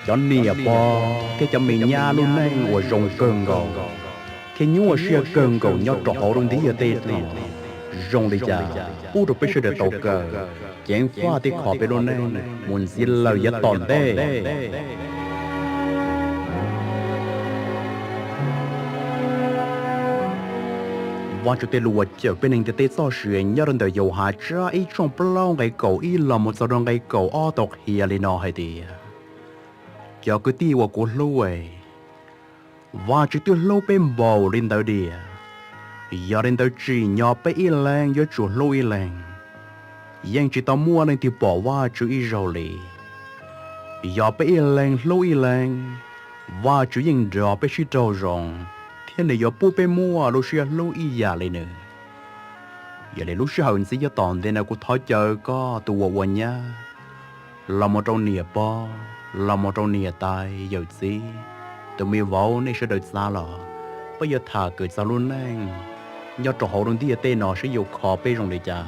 Cov niam pog thiab cov me nyab lub neej uas zoo kawg nkaus thiab nyuaj siab kawg nkaus nyob rau hauv lub ntiaj teb no, zoo li cas pub rau peb sawv daws tau kawm, ceev faj thiab kho peb lub neej mus ntxiv lawm yav tom ntej. Vajtswv tej lus uas cawm peb neeg ntiaj teb txoj sia nyob rau ntawm Yauhas tsab ib tshooj plaub nqe kaum ib los mus txog rau nqe kaum ob tau qhia li no hais tias, cov kwv tij uas kuv hlub, Vajtswv twb hlub peb npaum li ntawd tiag, yog li ntawd tsim nyog peb ib leeg yuav tsum hlub ib leeg, yeej tsis tau muaj leej twg pom Vajtswv ib zaug li. Yog peb ib leeg hlub ib leeg, Vajtswv yeej nrog peb sib raug zoo, thiab nws yuav pub peb muaj lub siab hlub ib yam li nws. Yog li lub sij hawm ntxiv yav tom ntej no kuv thov caw koj tus uas ua nyab, los mus rau niam pog, los mus rau niam tais yawm txiv, tus me vauv, nej sawv daws txav los peb yuav tham kawm txog lub neej nyob rau hauv lub ntiaj teb no seb yuav kho peb zoo li cas,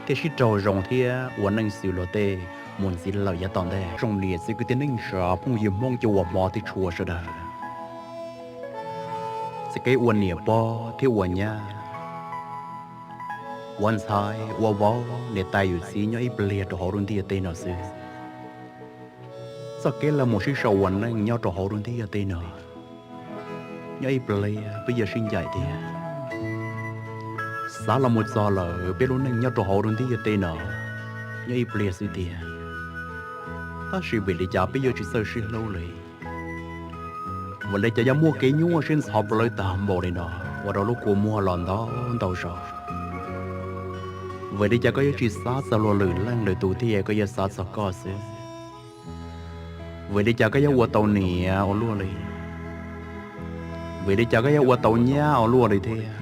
thiaj sib raug zoo thiab ua neej xws luag tej mus ntxiv lawm yav tom ntej. Tsoom niam txiv kwv tij neej tsa phooj ywg Hmoob cov uas hmov thiab tshua sawv daws, txoj kev ua niam pog thiab ua nyab, ua ntxhais ua vauv, niam tais yawm txiv nyob ib pliag rau hauv lub ntiaj teb no xwb. Txoj kev los mus sib sau ua neej nyob rau hauv lub ntiaj teb no, nyob ib pliag peb yuav sib ncaim tiag. Xav los mus txog lawm peb lub neej nyob rau hauv lub ntiaj teb no, nyob ib pliag xwb tiag. Tab sis vim li cas peb yuav tsis txawj sib hlub li? Vim li cas yuav muaj kev nyuaj siab ntxhov plawv tag npaum li no ua rau lub kua muag los ntau ntau zaus? Vim li cas koj yuav tsis xav txog luag lwm leej lwm tus thiab koj yuav xav txog koj xwb? Vim li cas koj yuav ua tau niam ua luaj li? Vim li cas koj yuav ua tau nyab ua luaj li thiab?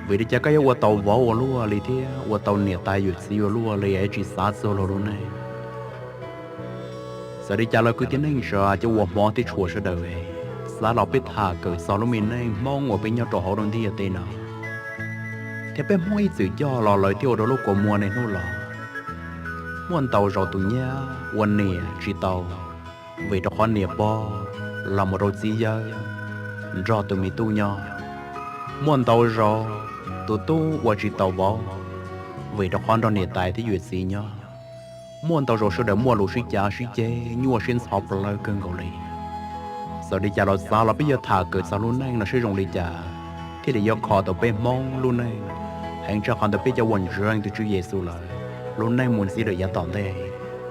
Vim li cas koj yuav ua tau vauv ua luaj li thiab ua tau niam tais yawm txiv ua luaj li es tsis xav txog luag lub neej? Txawm li cas los kwv tij neej tsa cov uas hmov thiab tshua sawv daws, xav los peb tham kawm txog lub me neej Hmoob uas peb nyob rau hauv lub ntiaj teb no, thiab peb Hmoob ib txwm coj los lawm thiab ua rau lub kua muag niaj hnub los. Muaj ntau zaus tus nyab ua niam tsis tau, vim rau qhov niam pog los mus rau txiv yawg nrog tus me tub nyob. Muaj ntau zaus tus tub ua tsis tau vauv, vim rau qhov nrog niam tais thiab yawm txiv nyob. Muaj ntau zaus sawv daws muaj lus sib cav sib ceg nyuaj siab ntxhov plawv kawg nkaus li. Txawm li cas los xav los peb yuav tham kawm txog lub neej no seb zoo li cas thiaj li yuav kho tau peb Hmoob lub neej, heev tshaj qhov ntawd peb cov uas ntseeg tus Tswv Yexus lawm, lub neej mus ntxiv lawm yav tom ntej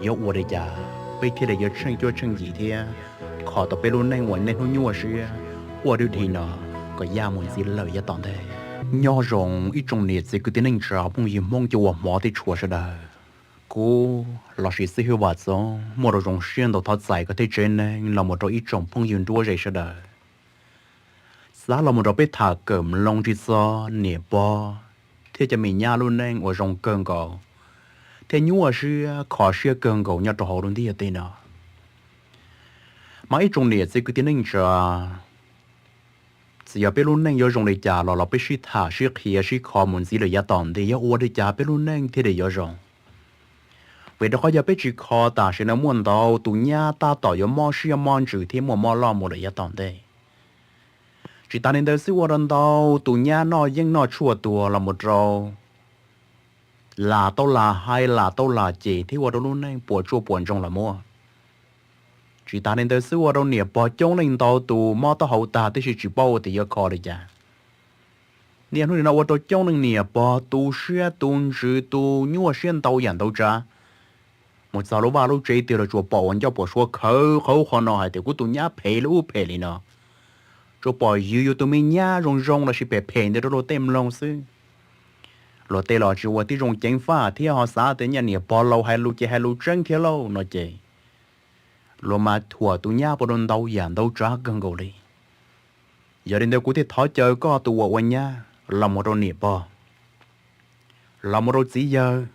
yuav ua li cas, peb thiaj li yuav tsheej cuab tsheej yim thiab kho tau peb lub neej uas niaj hnub nyuaj siab quaj dwb dig no kom yaj mus ntxiv lawm yav tom ntej. Nyob zoo ib tsoom niam txiv kwv tij neej tsa phooj ywg Hmoob cov uas hmov thiab tshua sawv daws. Kuv los sis xib hwb Vam Txoov muaj rau zoo siab ntau thov txais koj thiab tsev neeg los mus rau ib tsoom phooj ywg nruab ze sawv daws. Xav los mus rau peb tham kawm mloog tsis txog niam pog thiab cov me nyab lub neej uas zoo kawg nkaus thiab nyuaj siab kho siab kawg nkaus nyob rau hauv lub ntiaj teb no. Mas ib tsoom niam txiv kwv tij neej tsa, txawm yog peb lub neej yuav zoo li cas los los peb sib tham sib qhia sib kho mus ntxiv lawm yav tom ntej yuav ua li cas peb lub neej thiaj li yuav zoo. Vim rau qhov yog peb tsis kho tam sim no muaj ntau tus nyab tab tom yuav mob siab mob ntsws thiab muaj mob loj mus lawm yav tom ntej. Tsis tas li ntawd xwb ua rau ntau tus nyab noj yeeb noj tshuaj tuag los mus rau lam tau lam hais lam tau lam cem thiab ua rau lub neej puas tsuaj puas ntsoog los muaj. Tsis tas li ntawd xwb ua rau niam pog coob leej ntau tus mob taub hau tag tib si tsis paub ua tias yuav kho li cas. Niaj hnub nim no ua rau coob leej niam pog tu siab tu ntsws tu nyuaj siab ntau yam ntau tsav. Mus txog lub vaj lub tsev tiag los tsuas pom ua ncauj puas suav khawv qhov ub qhov no hais tias kuv tus nyab phem lub ub phem li no. Tsuas pom yws yus tus me nyab zoo zoo los sis phem phem ntawd rau luag tej mloog xwb. Luag tej los tsis ua tib zoo ceev faj thiab ho xav tias nyaj niam pog laus hais lus ces hais lus tseeb thiab lauj no ces luag mas thuam tus nyab puas rau ntau yam ntau tsav kawg nkaus li. Yog li ntawd kuv thiaj thov caw koj tus uas ua nyab los mus rau niam pog, los mus rau txiv yawg.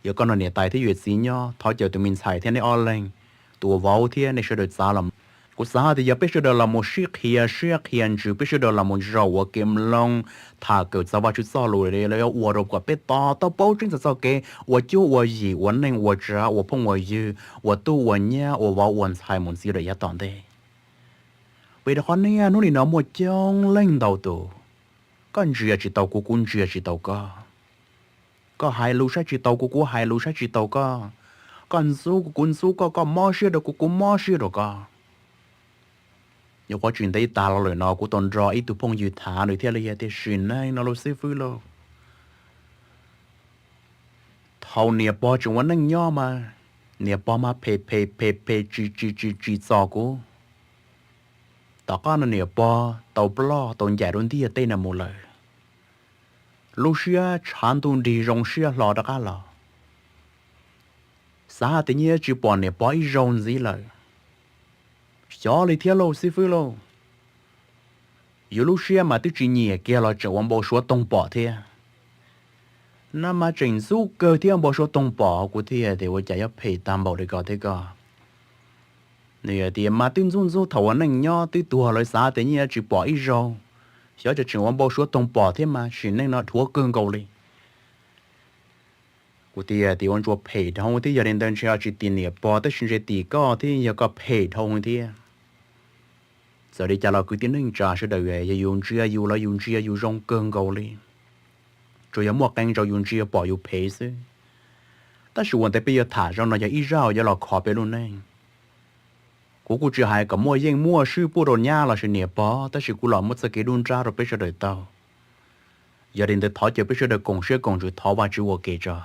Yog koj nrog niam tais thiab yawm txiv nyob, thov caw tus me ntxhais thiab neb ob leeg, tus uas vauv thiab nej sawv daws txav los Kuv xav hais tias yog peb sawv daws los mus sib qhia siab qhia ntsws, peb sawv daws los mus zaum ua ke mloog, tham kawm txog Vajtswv txoj lus li los yog ua rau kom peb to taub paub tseeb txog txoj kev ua cuab ua yim, ua neej ua tsav, ua phooj ua ywg, ua tub ua nyab, ua vauv ua ntxhais mus ntxiv rau yav tom ntej. Vim rau qhov niaj hnub nim no muaj coob leej ntau tus, koj ntsia tsis tau kuv, kuv ntsia tsis tau koj. Koj hais lus saib tsis tau kuv, kuv hais lus saib tsis tau koj. Koj ntxub kuv, kuv ntxub koj, koj mob siab rau kuv, kuv mob siab rau koj. Nyuam qhuav tsis ntev tas los lawm no kuv tau nrog ib tug phooj ywg tham nws thiaj li hais tias, sim neej no lauj xib fwb lauj, thaum niam pog tseem ua neej nyob mas niam pog mas phem phem phem phem tsis tsis tsis tsis txog kuv. Tom qab no niam pog tau ploj tau ncaim rau ntiaj teb no mus lawm, lub siab tshav ntuj nrig zoo siab hlo rov qab los. Xav hais tias nyiaj tsis pom niam pog ib zaug ntxiv lawm. Xyov li thiab lauj xib fwb lauj. Yus lub siab mas twb tsis nyiam kiag los tseem ua npau suav toog pom thiab. Nab mas tseem ntxub kawg thiab npau suav toog pom, kuv thiaj tias ua cas yuav phem tag npaum li ko thiab koj. Nws hais tias mas twb ntxub ntxub thaum ua neej nyob twb tuag lawm, xav tias nyiaj tsis pom ib zaug, xyov cas tseem ua npau suav toog pom thiab mas sim neej no dhuav kawg nkaus li. Kuv thiaj tias ua ntsuas phem dhau thiab, yog li ntawd ntshe tsis tim niam pog tab sis ntshe tim koj thiab, yog koj phem dhau thiab. Txawm li cas los kwv tij neej tsa sawv daws, yog yus ntsia yus los yus ntsia yus zoo kawg nkaus li. Tsuas yog muaj qee zaus yus ntsia pom yus phem xwb, tab sis ua ntej peb yuav tham zaum no yog ib zaj uas yuav los kho peb lub neej. Kuv kuj tsis hais kom muaj yeej muaj swb pub rau nyab lossis niam pog, tab sis kuv los muab txoj kev nruab nrab rau peb sawv daws taug. Yog li ntawd thov caw peb sawv daws koom siab koom ntsws thov Vajtswv ua ke tso.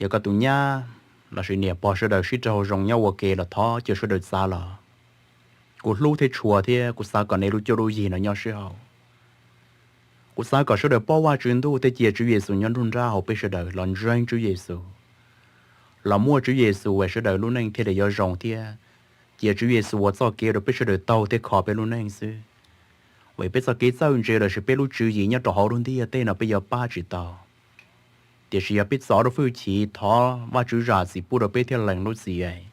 Yog koj tus nyab lossis niam pog sawv daws sib raug zoo nyob ua ke los thov caw sawv daws txav los. Kuv hlub thiab tshua thiab kuv xav kom nej lub cuab lub yig no nyob sib haum. Kuv xav kom sawv daws paub Vajtswv ntuj thiab cia Tswv Yexus nyob nruab nrab hauv peb sawv daws los ntseeg Tswv Yexus, los muaj Tswv Yexus es sawv daws lub neej thiaj li yuav zoo thiab. Cia Tswv Yexus ua txoj kev rau peb sawv daws taug thiab kho peb lub neej xwb. Vim peb txoj kev txawj ntse lossis peb lub tswv yim nyob rau hauv lub ntiaj teb no peb yuav pab tsis tau. Tiam sis yog peb txo rau hwj chim thov Vajtswv zam txim pub rau peb thiab lees lub txim,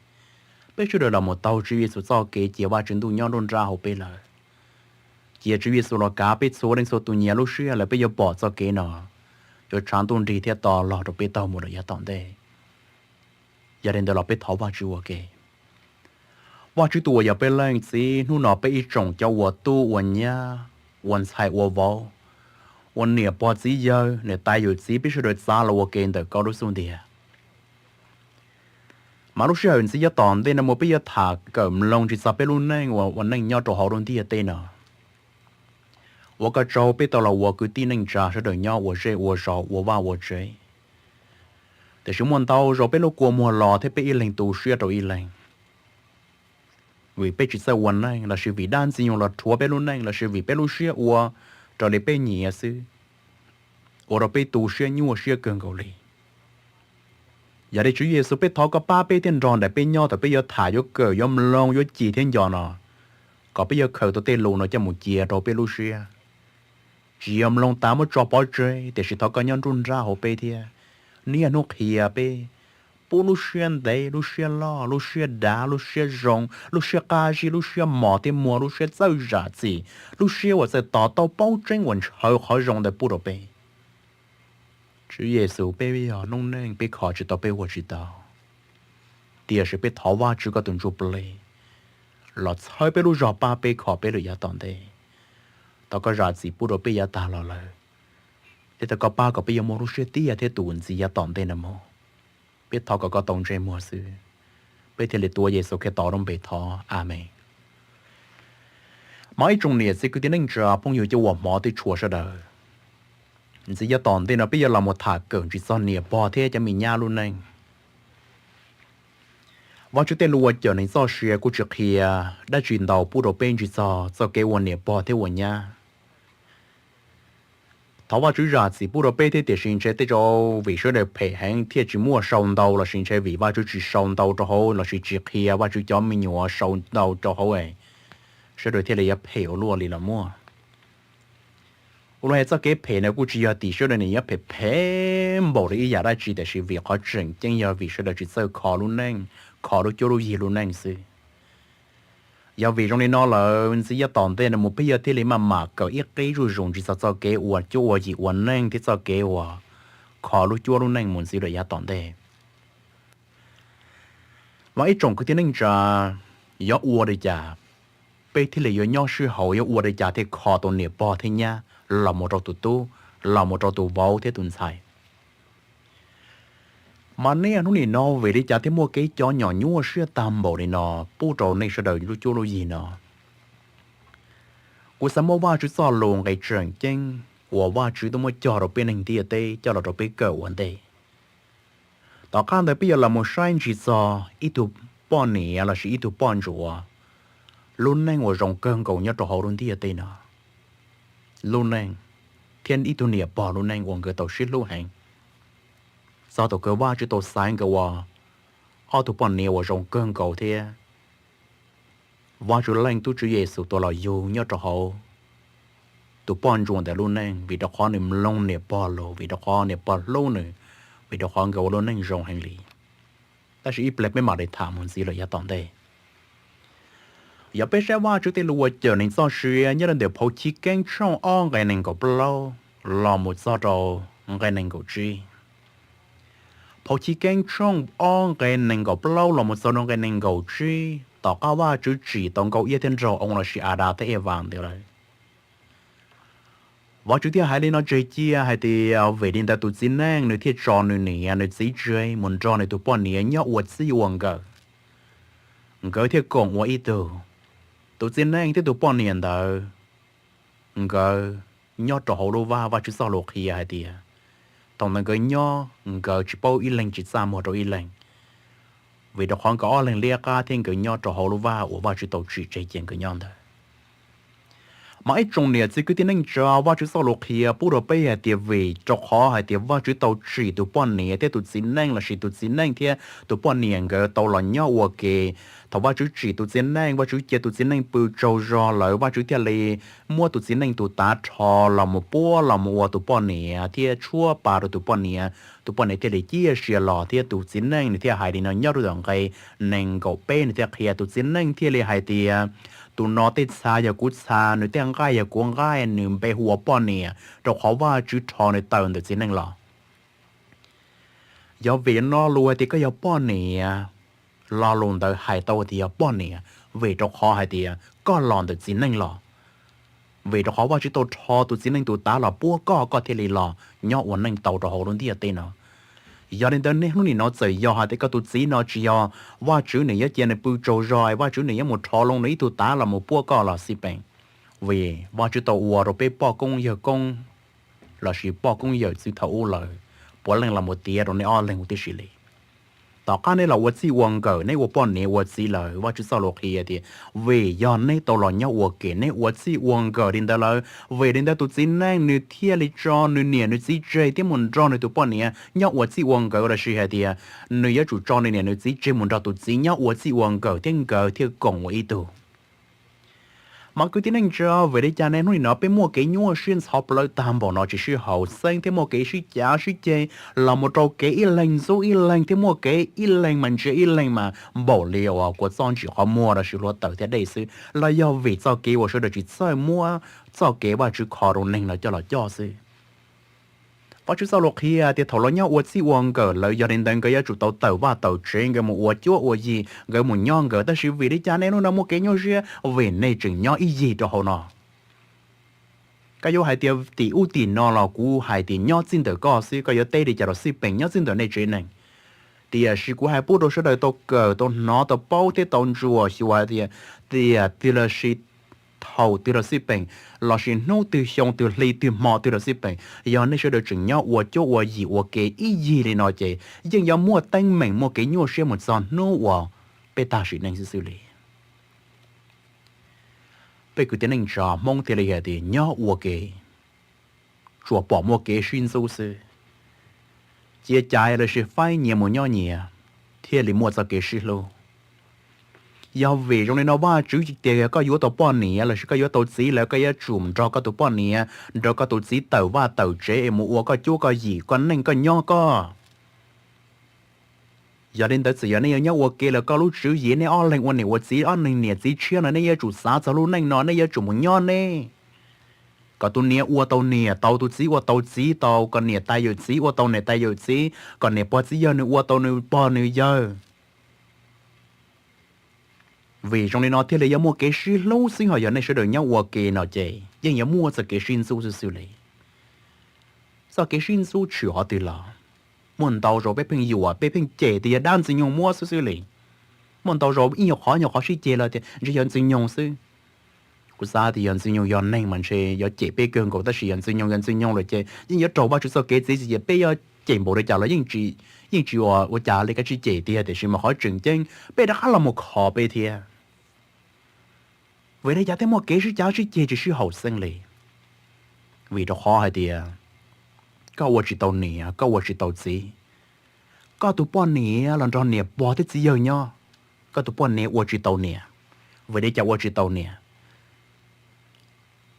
peb sawv daws los mus taug Tswv Yexus txoj kev cia Vajtswv ntuj nyob nruab nrab hauv peb lawm. Cia Tswv Yexus los kav peb txhua leej txhua tus nyias lub siab lawm peb yuav pom txoj kev no yuav tshav ntuj nrig thiab to log rau peb taug mus rau yav tom ntej. Yog li ntawd los peb thov Vajtswv ua ke. Vajtswv tus uas yog peb leej Txiv, hnub no peb ib tsoom cov ua tub ua nyab, ua ntxhais ua vauv, ua niam pog txiv yawg niam tais yawm txiv peb sawv daws txav los ua ke ntawm koj lub xub ntiag. Mas lub sij hawm ntxiv yav tom ntej no mus peb yuav tham kawm mloog tsis txog peb lub neej uas ua neej nyob rau hauv lub ntiaj teb no. Ua koj tsaug peb tau los ua kwv tij neej tsa sawv daws nyob ua zej ua zos ua vaj ua tsev. Tiam sis muaj ntau zaus peb lub kua muag los thiab peb ib leeg tu siab rau ib leeg. Vim peb tsis txawj ua neej lossis vim dab ntxwg nyoog los rhuav peb lub neej lossis vim peb lub siab ua raws li peb nyiam xwb, ua rau peb tu siab nyuaj siab kawg nkaus li. Yog li Tswv Yexus peb thov koj pab peb thiab nrog nraim peb nyob thaum peb yuav tham yuav kawm yuav mloog yuav cim thiab nco no, kom peb yuav khaws tau tej lus no coj mus cia rau peb lub siab. Tsis yog mloog tas muab tso pov tseg tiam sis thov koj nyob nruab nrab hauv peb thiab niaj hnub qhia peb, pub lub siab ntev lub siab loj lub siab dav lub siab zoo lub siab qab zib lub siab mos thiab muag lub siab txawj zam txim lub siab uas txawj to taub paub tseeb uas ntshaw qhov zoo ntawd pub rau peb. Tswv Yexus peb yog noob neej peb kho tsis tau peb ua tsis tau, tiam sis peb thov Vajtswv koj tus ntsuj plig los txhawb peb lub zog pab peb kho peb lawm yav tom ntej. Thov koj zam txim pub rau peb yav tag los lawm, thiab thov koj pab kom peb yuav muaj lub siab tiaj thiab tus ntxiv yav tom ntej no mus. Peb thov kom koj tau ntsej muag xwb, peb thiaj li tuav Yexus Khetos lub npe thov, Amees. Mas ib tsoom niam txiv kwv tij neej tsa phooj ywg cov uas hmov thiab tshua sawv daws, ntxiv yav tom ntej no peb yuav los mus tham kawm ntsis txog niam pog thiab cov me nyab lub neej. Vajtswv tej lus uas cawm neeg txoj sia kuj tsis qhia dab tsi ntau pub rau peb ntsis txog txoj kev ua niam pog thiab ua nyab. Thov Vajtswv zam txim pub rau peb thiab tiam sis ntshe tej zaum vim sawv daws phem heev thiaj tsis muaj sau ntau lossis ntshe vim Vajtswv tsis sau ntau rau hauv lossis tsis qhia Vajtswv cov me nyuam sau ntau rau hauv, sawv daws thiaj li yuav phem ua luaj li los muaj. Ua li txoj kev phem no kuj tsis yog tim sawv daws nws yuav phem phem npaum li ib yam dab tsi tiam sis vim qhov tseem ceeb yog vim sawv daws tsis txawj kho lub neej, kho lub cuab lub yig lub neej xwb. Yog vim zoo li no lawm, ntxiv yav tom ntej no mus peb yog thiaj li maj mam kawm ib qib zuj zus ntsis txog txoj kev ua cuab ua yim ua neej thiab txoj kev uas kho lub cuab lub neej mus ntxiv lawm yav tom ntej. Mas ib tsoom kwv tij neej tsa, yuav ua li cas peb thiaj li yuav nyob sib haum, yuav ua li cas thiaj kho tau niam pog thiab nyab los mus rau tus tub, los mus rau tus vauv thiab tus ntxhais? Mas niaj hnub nim no vim li cas thiaj muaj kev cov nyom nyuaj siab tag npaum li no pub rau nej sawv daws lub cuab lub yig no? Kuv xav muab Vajtswv txoj lus nqe tseem ceeb uas Vajtswv tuaj muab cog rau peb neeg ntiaj teb coj los rau peb kawm ua ntej. Tom qab ntawd peb yuav los mus saib ntsis txog ib tug poj niam lossis ib tug poj ntsuam lub neej uas zoo kawg nkaus nyob rau hauv lub ntiaj teb no. Lub neej thiab ib tug niam pog lub neej uas nkawd tau sib hlub heev. Txog thaum kawg Vajtswv tau xaiv nkawd ua ob tug poj niam uas zoo kawg nkaus thiab Vajtswv Leej Tub Tswv Yexus tau los yug nyob rau hauv tus poj ntsuam ntawd lub neej, vim rau qhov nws mloog niam pog lus, vim rau qhov niam pog hlub nws, vim rau qhov nkawd ua lub neej zoo heev li. Tab sis ib pliag peb mam li tham mus ntxiv lawm yav tom ntej. Yog peb saib Vajtswv tej lus uas cawm neeg txoj sia nyob rau ntawm Phau Chiv Keeb tshooj ob nqe nees nkaum plaub los mus txog rau nqe nees nkaum tsib. Phau Chiv Keeb tshooj ob nqe nees nkaum plaub los mus txog rau nqe nees nkaum tsib, tom qab Vajtswv tsim tau Nkauj Iab thiab Nraug Oo lossis Adas thiab Evas ntawd lawm, Vajtswv thiaj hais li no tseg cia hais tias, vim li ntawd tus txiv neej nws thiaj tso nws niam nws txiv tseg mus nrog nws tus poj niam nyob ua txij ua nkawm, nkawd thiaj koom ua ib tug. Tus txiv neej thiab tus poj niam ntawd, nkawd nyob rau hauv lub vaj, Vajtswv txoj lus qhia hais tias, thaum ntawd nkawd nyob nkawd tsis paub ib leeg tsis txaj muag rau ib leeg, vim rau qhov nkawd ob leeg liab qab thiab nkawd nyob rau hauv lub vaj uas Vajtswv tau tsim tseg cia nkawd nyob ntawd. Mas ib tsoom niam txiv kwv tij neej tsa, Vajtswv txoj lus qhia pub rau peb hais tias vim rau qhov hais tias Vajtswv tau tsim tus poj niam thiab tus txiv neej lossis tus txiv neej thiab tus poj niam nkawd tau los nyob ua ke. Thaum Vajtswv tsim tus txiv neej, Vajtswv cia tus txiv neej pw tsaug zog lawm, Vajtswv thiaj li muab tus txiv neej tus tav rho los mus puab los mus ua tus poj niam thiab tshuab pa rau tus poj niam. Tus poj niam thiaj li ciaj sia los thiab tus txiv neej nws thiaj hais li no nyob rau tom nqe nees nkaum peb, nws thiaj qhia, tus txiv neej thiaj li hais tias, tus no tej txha yog kuv txha, nws tej nqaij yog kuv nqaij, nws npe hu ua poj niam, rau qhov Vajtswv rho nws tawm ntawm txiv neej los. Yog vim lo lus hais tias koj yog poj niam, lo lus ntawd hais tau tias yog poj niam, vim rau qhov hais tias koj los ntawm txiv neej los. Vim rau qhov Vajtswv tau rho tus txiv neej tus tav los puab koj, koj thiaj li los nyob ua neej tau rau hauv lub ntiaj teb no. Yog li ntawd niaj hnub nim no txawm yog hais tias koj tus txiv no tsis yog Vajtswv nws yuav cia nws pw tsaug zog es Vajtswv nws yuav mus rho loo nws ib tug tav los mus puab koj los xij peem, vim Vajtswv tau ua rau peb poj koob yawg koob lossis poj koob yawm txwv thaum ub lawm, puav leej los mus tiav rau nej ob leeg huv tib si li. Tom qab nej los ua txij ua nkawm, neb ua poj niam ua txiv lawm, Vajtswv txoj lus qhia tias, vim yog neb tau los nyob ua ke, neb ua txij ua nkawm li ntawd lawm, vim li ntawd tus txiv neej nws thiaj li tso nws niam nws txiv tseg thiab mus nrog nws tus poj niam nyob ua txij ua nkawm, lossis hais tias nws yuav tsum tso nws niam nws txiv tseg mus nrog tus txiv nyob ua txij ua nkawm thiab nkawd thiaj koom ua ib tug. Mas kwv tij neej tsa, vim li cas niaj hnub nim no peb muaj kev nyuaj siab ntxhov plawv tag npaum no tsis sib haum xeeb thiab muaj kev sib cav sib ceg los mus rau kev ib leeg ntxub ib leeg thiab muaj kev ib leeg mas ntsia ib leeg mas npaum li uas kua txob ntsim qhov muag lossis hluav taws thiab dej xwb, los yog vim txoj kev uas sawv daws tsis txawj muab txoj kev Vajtswv kho rau neeg no coj los coj xwb? Vajtswv txoj lus qhia tias thaum los nyob ua txij ua nkawm lawm, yog li ntawd nkawd yuav tsum tau tawm vaj tawm tsev, nkawd mus ua cuab ua yig, nkawd mus nyob nkawd. Tab sis vim li cas niaj hnub no muaj kev nyuaj siab? Vim nej tseem nyob ib yig rau hauv no. Koj yuav hais tias tim ub tim no los kuv hais tias nyob txij ntawm koj xwb, koj yuav teb li cas los xij peem, nyob txij ntawm nej tsev neeg. Tiam sis kuv hais pub rau sawv daws tau kawm, tau hnov, tau paub thiab tau ntsuam xyuas hais tias, tiam twg los sis thaum twg los xij peem, lossis hnub twg xyoo twg hli twg hmo twg los xij peem, yog nej sawv daws tseem nyob ua cuab ua yim ua ke ib yig li no ces yeej yuav muaj teeb meem muaj kev nyuaj siab mus txog hnub uas peb tag sim neej xwb xwb li. Peb kwv tij neej tsa Hmoob thiaj li hais tias nyob ua ke, tsuas pom muaj kev sib ntxub xwb. Cia cai lossis faib nyias mus nyob nyias, thiaj li muaj txoj kev sib hlub. Yog vim zoo li no Vajtswv tias koj yuav tau poj niam lossis koj yuav tau txiv lawm, koj yuav tsum nrog koj tus poj niam, nrog koj tus txiv tawm vaj tawm tsev es mus ua koj cuab koj yim, koj neej koj nyob koj. Yog li ntawd txawm yog nej yuav nyob ua ke los koj lub tswv yim, nej ob leeg ua niam ua txiv, ob leeg niam txiv tshiab no, nej yuav tsum xav txog lub neej no, nej yuav tsum mus nyob nej, kom tus niam ua tau niam tau, tus txiv ua tau txiv tau, kom niam tais yawm txiv ua tau niam tais yawm txiv, kom niam pog txiv yawg nws ua tau nws pog nws yawg. Vim zoo li no thiaj li yuav muaj kev sib hlub xwb. Ho yog nej sawv daws nyob ua ke no ces yeej yuav muaj txoj kev sib ntxub xwb xwb li. Txoj kev sib ntxub tshwm qhov twg los? Muaj ntau zaus peb pheej yuam, peb pheej cem tias yog dab Ntxwg Nyoog muab xwb xwb li. Muaj ntau zaus ib nyuag qhov nyuag qhov sib ceg los tias ntshe yog Ntxwg Nyoog xwb. Kuv xav tias yog Ntxwg Nyoog yog neeg mas ntshe yuav cem peb kawg nkaus, tab sis yog Ntxwg Nyoog yog Ntxwg Nyoog lawm ces yeej yuav raug Vajtswv txoj kev txiav txim, ces peb yuav cem npaum li cas los yeej tsis ua, ua cas li, kav tsij cem tiag, tiam sis mas qhov tseem ceeb peb rov qab los mus kho peb thiab. Vim li cas thiaj muaj kev sib cav sib ceg tsis sib haum xeeb li? Vim rau qhov hais tias koj ua tsis tau niam, koj ua tsis tau txiv, koj tus poj niam los nrog niam pog thiab txiv yawg nyob, koj tus poj niam ua tsis tau niam. Vim li cas ua tsis tau niam?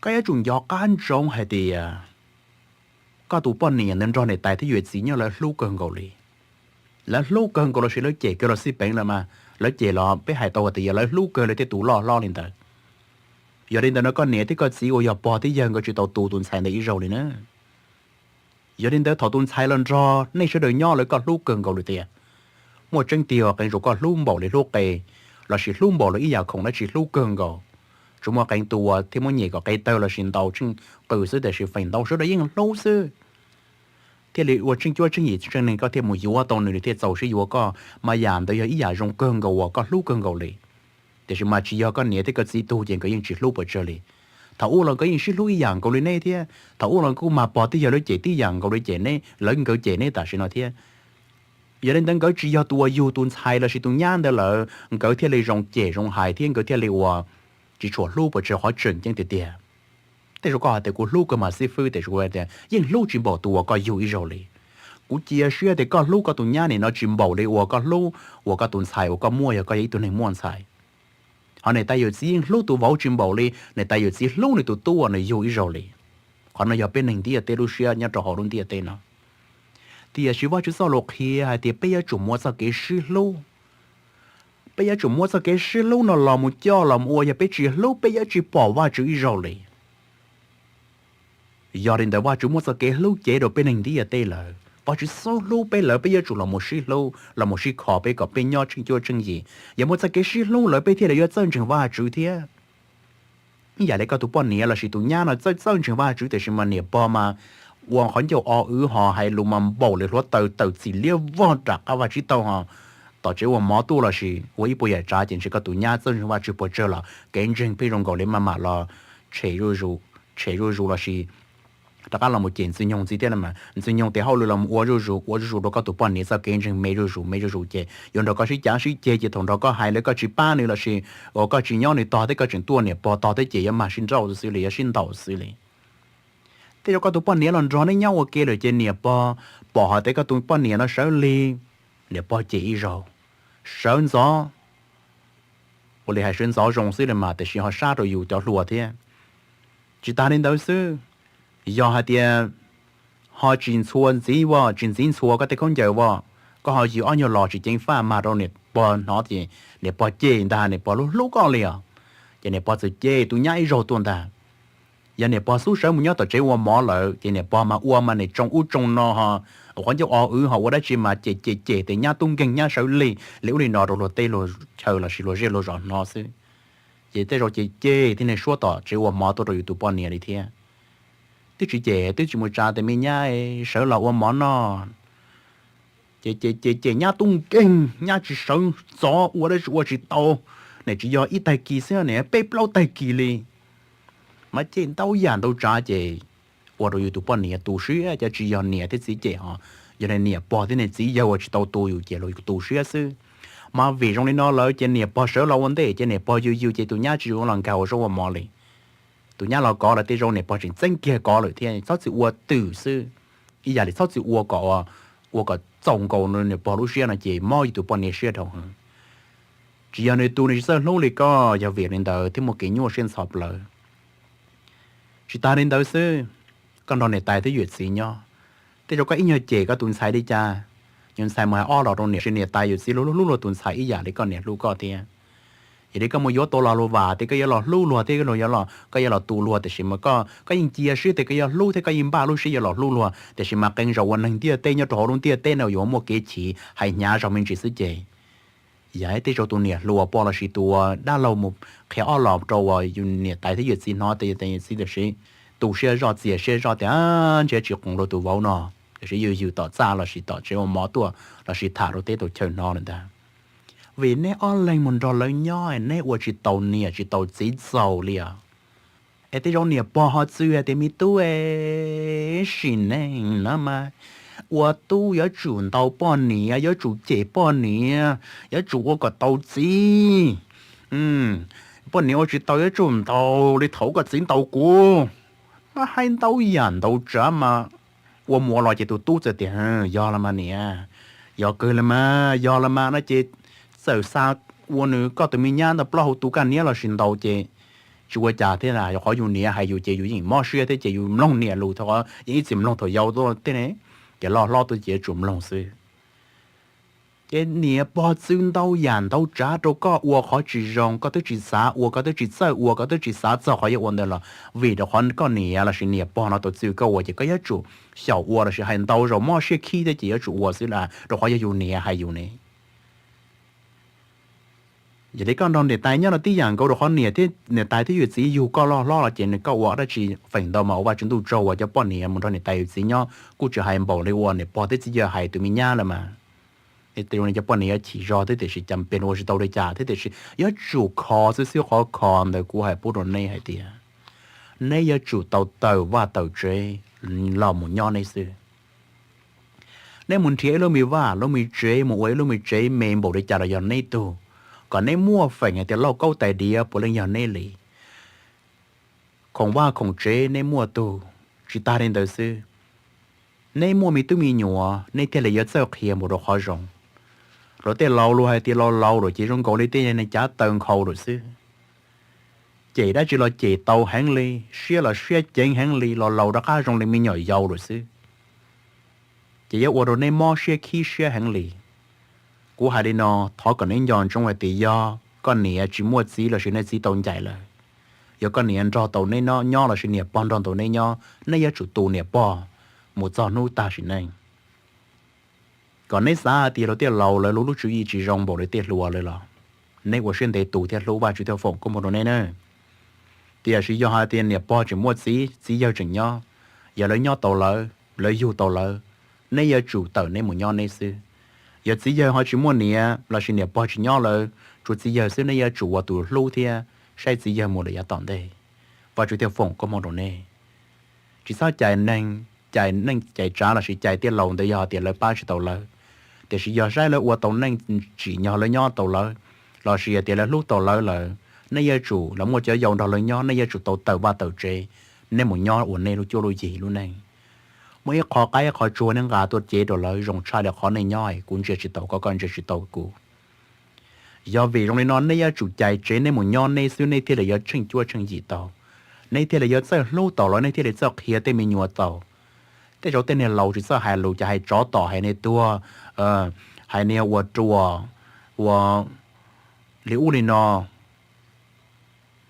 Koj yuav tsum nco qab ntsoov hais tias koj tus poj niam ntawd nrog niam tais thiab yawm txiv nyob lawv hlub kawg nkaus li. Lawv hlub kawg nkaus los sis lawv cem kawg los xij peem lawm mas, lawv cem los peb hais tau tias yog lawv hlub kawg lawv thiaj tu loj hlob li ntawd. Yog li ntawd no koj niam thiab koj txiv uas yog pog thiab yawg nkawd tsis tau tu tus ntxhais ntawd ib zaug li na. Yog li ntawd thaum tus ntxhais los nrog nej sawv daws nyob lawm koj hlub kawg nkaus li tiag, muaj tseeb tiag qee zaus koj hlub npaum li hlub qe, los sis hlub npaum li ib yam khoom dab tsi hlub kawg nkaus. Tsuas muaj qee tus thiaj muab nyem kom qe tawg los sis ntaus tsheej qws xwb, tiam sis feem ntau sawv daws yeej hlub xwb. Thiaj li ua tsheej cuab tsheej yim tsev neeg koj thiaj mus yuav tau nws, nws thiaj txaus siab yuav koj, mas yam ntawd yog ib yam zoo kawg nkaus uas koj hlub kawg nkaus li. Tiam sis mas tsis yog koj niam thiab koj txiv tug ces nkawd yeej tsis hlub pes tsawg li. Thaum ub los nkawd yeej sib hlub ib yam nkaus li nej thiab, thaum ub los kuj mag pog thiab yawg lawv cem tib yam nkaus li cem neb, lawv nkawd cem neb tam sim no thiab. Yog li ntawd nkawd tsis yog tus uas yug tus ntxhais los sis tus nyab ntawd lawm nkawd thiaj li zoo cem zoo hais thiab nkawd thiaj li ua tsis tshua hlub pes tsawg, qhov tseem ceeb tiag tiag. Tej zaum koj hais tias kuv hlub kawg mas xib fwb, tiam sis kuv tias yeej hlub tsis npaum tus uas koj yug ib zaug li. Kuv cia siab tias koj hlub koj tus nyab nim no tsis npaum li uas koj hlub uas koj tus ntxhais uas koj muaj yog koj yog ib tug neeg muaj ntxhais. Ho niam tais yawm txiv yeej hlub tus vauv tsis npaum li niam tais yawm txiv hlub nws tus tub uas nws yug ib zaug li. Qhov no yog peb neeg ntiaj teb lub siab nyob rau hauv lub ntiaj teb no. Tiam sis Vajtswv txoj lus qhia hais tias peb yuav tsum muaj txoj kev sib hlub. Peb yuav tsum muab txoj kev sib hlub no los mus coj los mus ua, yog peb tsis hlub peb yuav tsis pom Vajtswv ib zaug li. Yog li ntawd Vajtswv muab txoj kev hlub cev rau peb neeg ntiaj teb lawm, Vajtswv xub hlub peb lawm, peb yuav tsum los mus sib hlub los mus sib kho peb kom peb nyob tsheej cuab tsheej yim. Yog muaj txoj kev sib hlub lawm peb thiaj li yuav txawj ntseeg Vajtswv thiab. Ib yam li koj tus poj niam los sis tus nyab no txawj txawj ntseeg Vajtswv tiam sis mas niam pog mas ua qhov ncauj o wv ho hais lus mas npaum li hluav taws tawm txim liab vog rov qab Vajtswv taug ho tom tsev ua mov tuaj los sis ua ib puas yam tsav ces ntshe koj tus nyab txawj ntseeg Vajtswv puas tsawg los kev ntseeg pheej zoo nkaus li maj mam los tshem zuj zus, tshem zuj zus los sis rov qab los mus cem Ntxwg Nyoog ntxiv thiab mas Ntxwg Nyoog tes hauj lwm los mus ua zuj zus ua zuj zus rau koj tus poj niam txoj kev ntseeg me zuj zus me zuj zus ces yuav nrog koj sib cav sib ceg ces thaum nrog koj hais lawm koj tsis pab nws los sis uas koj tsis nyob nws tog thiab koj tseem tuaj niam pog tog thiab ces yuav mag sib nrauj xwb li, yuav sib ntaus xwb li. Tej zaum koj tus poj niam los nrog neb nyob ua ke lawm ces niam pog pom hais tias koj tus poj niam no sawv lig, niam pog cem ib zaug, sawv ntxov, ua li hais sawv ntxov zoo xwb li mas tiam sis ho sab rau yus cov hluas thiab. Tsis tas li ntawd xwb, yog hais tias ho tsis ntxhua ntxiv as, tsis ntxiv ntxhua koj tej khaub ncaws as, koj ho yws ob nyuag los tsis ceev faj mag rau niam pog hnov ces niam pog cem ntag, niam pog hlub hlub koj li os, ces niam pog txawm cem tus nyab ib zaug tuaj ntag. Yog niam pog xub sawv mus nyob tom tsev ua mov lawm ces niam pog mas ua mas niam tsoo ub tsoo no ho, qhov ncauj o wv ho ua dab tsi mas cem cem cem tias nyab tub nkeeg nyab sawv lig li ub li no rau luag teb luag chaw los sis luag zej luag zos hnov xwb. Ces tej zaum ces cem thiab niag suab tom tsev ua mov tuaj rau yus tus poj niam li thiab. Twb tsis cem twb tsis mus tsa tias me nyab sawv los ua mov noj, ces cem cem cem nyab tub nkeeg, nyab tsis sawv ntxov ua dab tsi ua tsis tau, niam tsis yog ib tag kis xwb, niam peb plaub tag kis li. Mas cem ntau yam ntau tsav ces ua rau yus tus poj niam tu siab, cov tsis yog niam thiab txiv cem ho, yog niam pog thiab niam txiv yawg uas tsis tau tu yus ces luag tu siab xwb. Mas vim zoo li no lawm ces niam pog sawv los ua ntej ces niam pog yws yws ces tus nyab tsis zoo los nkag ua zaub ua mov li. Tus nyab los kov lawm tej zaum niam pog tseem txeeb kiag kov lawm thiab, txhob txwm ua twm xwb. Ib yam li txhob txwm ua kom, ua kom txaus nkaus niam pog lub siab no ces mob yus tus poj niam siab dhau heev. Tsis yog nws tu nws tsis txawj hlub li koj, yog vim li ntawd thiaj muaj kev nyuaj siab ntxhov plawv. Tsis tas li ntawd xwb, koj nrog niam tais thiab yawm txiv nyob, tej zaum koj ib nyuag cem koj tus ntxhais li cas, Yus ntxhais mus hais ob los rau niam, niam tais yawm txiv luag hlub luag tus ntxhais ib yam li koj niam hlub koj thiab. Yog li koj mus yuav tau los luag vam tias koj yuav los hlub luag thiab koj yuav los tu luag, tiam sis mas koj, koj yeej cia siab tias koj yuav hlub thiab koj yeej npaj lub siab yuav los hlub luag, tiam sis mas qee zaus ua neeg ntiaj teb nyob rau hauv lub ntiaj teb no yuav muaj kev chim hais hnyav zog me ntsis xwb ces yog tej zaum tus niam hluas poj los sis tus dab laug mus qhia ob los rau uas yus niam tais thiab yawm txiv hnov tias yawm txiv tiam sis tu siab zoj txias siab zoj tias ntshe tsis qoos luag tus vauv no, tiam sis yus yws tom txaj los sis tom tsev ua mov tuaj los sis tham rau teb rau chaw hnov lawm ntag. Vim neb ob leeg mus nrog lawv nyob neb ua tsis tau niam tsis tau txiv txaus li os. Es tej zaum niam pog ho txwv hais tias me tub, sim neej no mas ua tub yuav tsum ntaus poj niam, yuav tsum cem poj niam, yuav tsum ua kom tau txiv. Poj niam ua tsis tau yuav tsum ntaus li thaum koj txiv ntaus kuv. Mas hais ntau yam ntau tsav mas ua mus ua los ces tus tub txawm tias, yog los mas niam, yog kawg los mas, yog los mas no ces txawm xa ua nws koj tus me nyab ntawd plaub hau tu kaj niab los sis ntaus ces tsis ua cas thiab, qhov yus niam hais yus ces yus yeej mob siab thiab ces yus mloog niam lus thaum, yeej ib txwm mloog thaum yau tuaj thiab ne, ces loj hlob tuaj ces yuav tsum mloog xwb. Ces niam pog txwv ntau yam ntau tsav rau koj ua qhov tsis zoo, koj twb tsis xav ua, koj twb tsis txawj ua, koj twb tsis xav txog qhov yuav ua ntawd los vim rau qhov koj niam los sis niam pog no tau txwv koj ua ces koj yuav tsum xyaum ua los sis hais ntau zaus mob siab khib thiab ces yuav tsum ua xwb las, rau qhov yog yus niam hais yus ne. Yog li koj nrog niam tais nyob no tib yam nkaus rau qhov niam thiab niam tais thiab yawm txiv yug koj loj hlob los ces nws koj ua dab tsi feem ntau mas ua Vaj Tswv ntuj tsaug uas cov poj niam mus nrog niam tais yawm txiv nyob kuj tsis hais npaum li uas niam pog thiab txiv yawg hais tus me nyab lawm mas. Tej zaum cov poj niam yuav chim zog thiab tiam sis cas pes ua tsis tau li cas thiab tiam sis yuav tsum kho xwb xwb, qhov kho ntawd kuv hais pub rau neb hais tias neb yuav tsum tau tawm vaj tawm tsev los mus nyob neb xwb. Neb mus nrhiav ib lub me vaj lub me tsev mus ua ib lub me tsev me npaum li cas los yog neb tug, kom neb muaj feem hais tias lauj kaub tais diav puav leej yog neb li. Khoom vaj khoom tsev neb muaj tug, tsis tag li ntawd xwb, neb muaj me tub me nyuam neb thiaj li yuav txawj qhia mus rau qhov zoo. Luag tej laus luag hais tias laus laus lawm ces zoo nkaus li tej neeg cav taw nkhaus lawm xwb. Cem dab tsi los cem tau heev li, siab los siab ceev heev li, los laus rov qab zoo li me nyuam yaus lawm xwb. Ces yuav ua rau neb mob siab khib siab heev li. Kuv hais li no, thov kom neb nco ntsoov hais tias yog koj niam tsis muaj txiv los sis neb txiv tau ncaim lawm, yog koj niam nrog tau neb nyob los sis niam pog nrog tau neb nyob, neb yuav tsum tu niam pog mus txog hnub tag sim neej. Kom neb xav hais tias luag tej laus lawv lub lub tswv yim tsis zoo npaum li tej hluas lawm los neb ua siab ntev tu thiab hlub Vaj Tswv thiaj foom koob hmoov rau neb na. Tiam sis yog hais tias niam pog tseem muaj txiv, txiv yawg tseem nyob, yog lawv nyob tau lawv, lawv yug tau lawv, neb yuav tsum tawm neb mus nyob neb xwb. Yog txiv yawg ho tsis muaj niam los sis niam pog tsis nyob lawm, tsuas txiv yawg xwb, neb yuav tsum ua tus hlub thiab saib txiv yawg mus lawm yav tom ntej, Vaj Tswv thiaj foom koob hmoov rau neb. Tsis txhob cais neeg, cais neej cais tsav los sis cais tej laus ntawd yog hais tias lawv pab tsis tau lawv. Tiam sis yog saib lawv ua tau neej tsim nyog lawv nyob tau lawv, los sis hais tias lawv hlub tau lawv lawm, nej yuav tsum, lawv muaj cov yau nrog lawv nyob, nej yuav tsum tau tawm vaj tawm tsev, nej mus nyob ua nej lub cuab lub yig lub neej. Muaj ib qho qaib ib qho tsuag nej nqa tuaj cev rau lawv zoo tshaj li qhov nej nyob, kuv ntsia tsis tau koj, koj ntsia tsis tau kuv. Yog vim zoo li no nej yuav tsum cais tsev nej mus nyob nej xwb, nej thiaj li yuav tsheej cuab tsheej yim tau, nej thiaj li yuav txawj hlub tau lawv, nej thiaj li txawj qhia tej me nyuam tau. Tej zaum tej niag laus tsis txawj hais lus, ces hais tsov tom, hais niag tuag, hais niag ua ruam, ua li ub li no,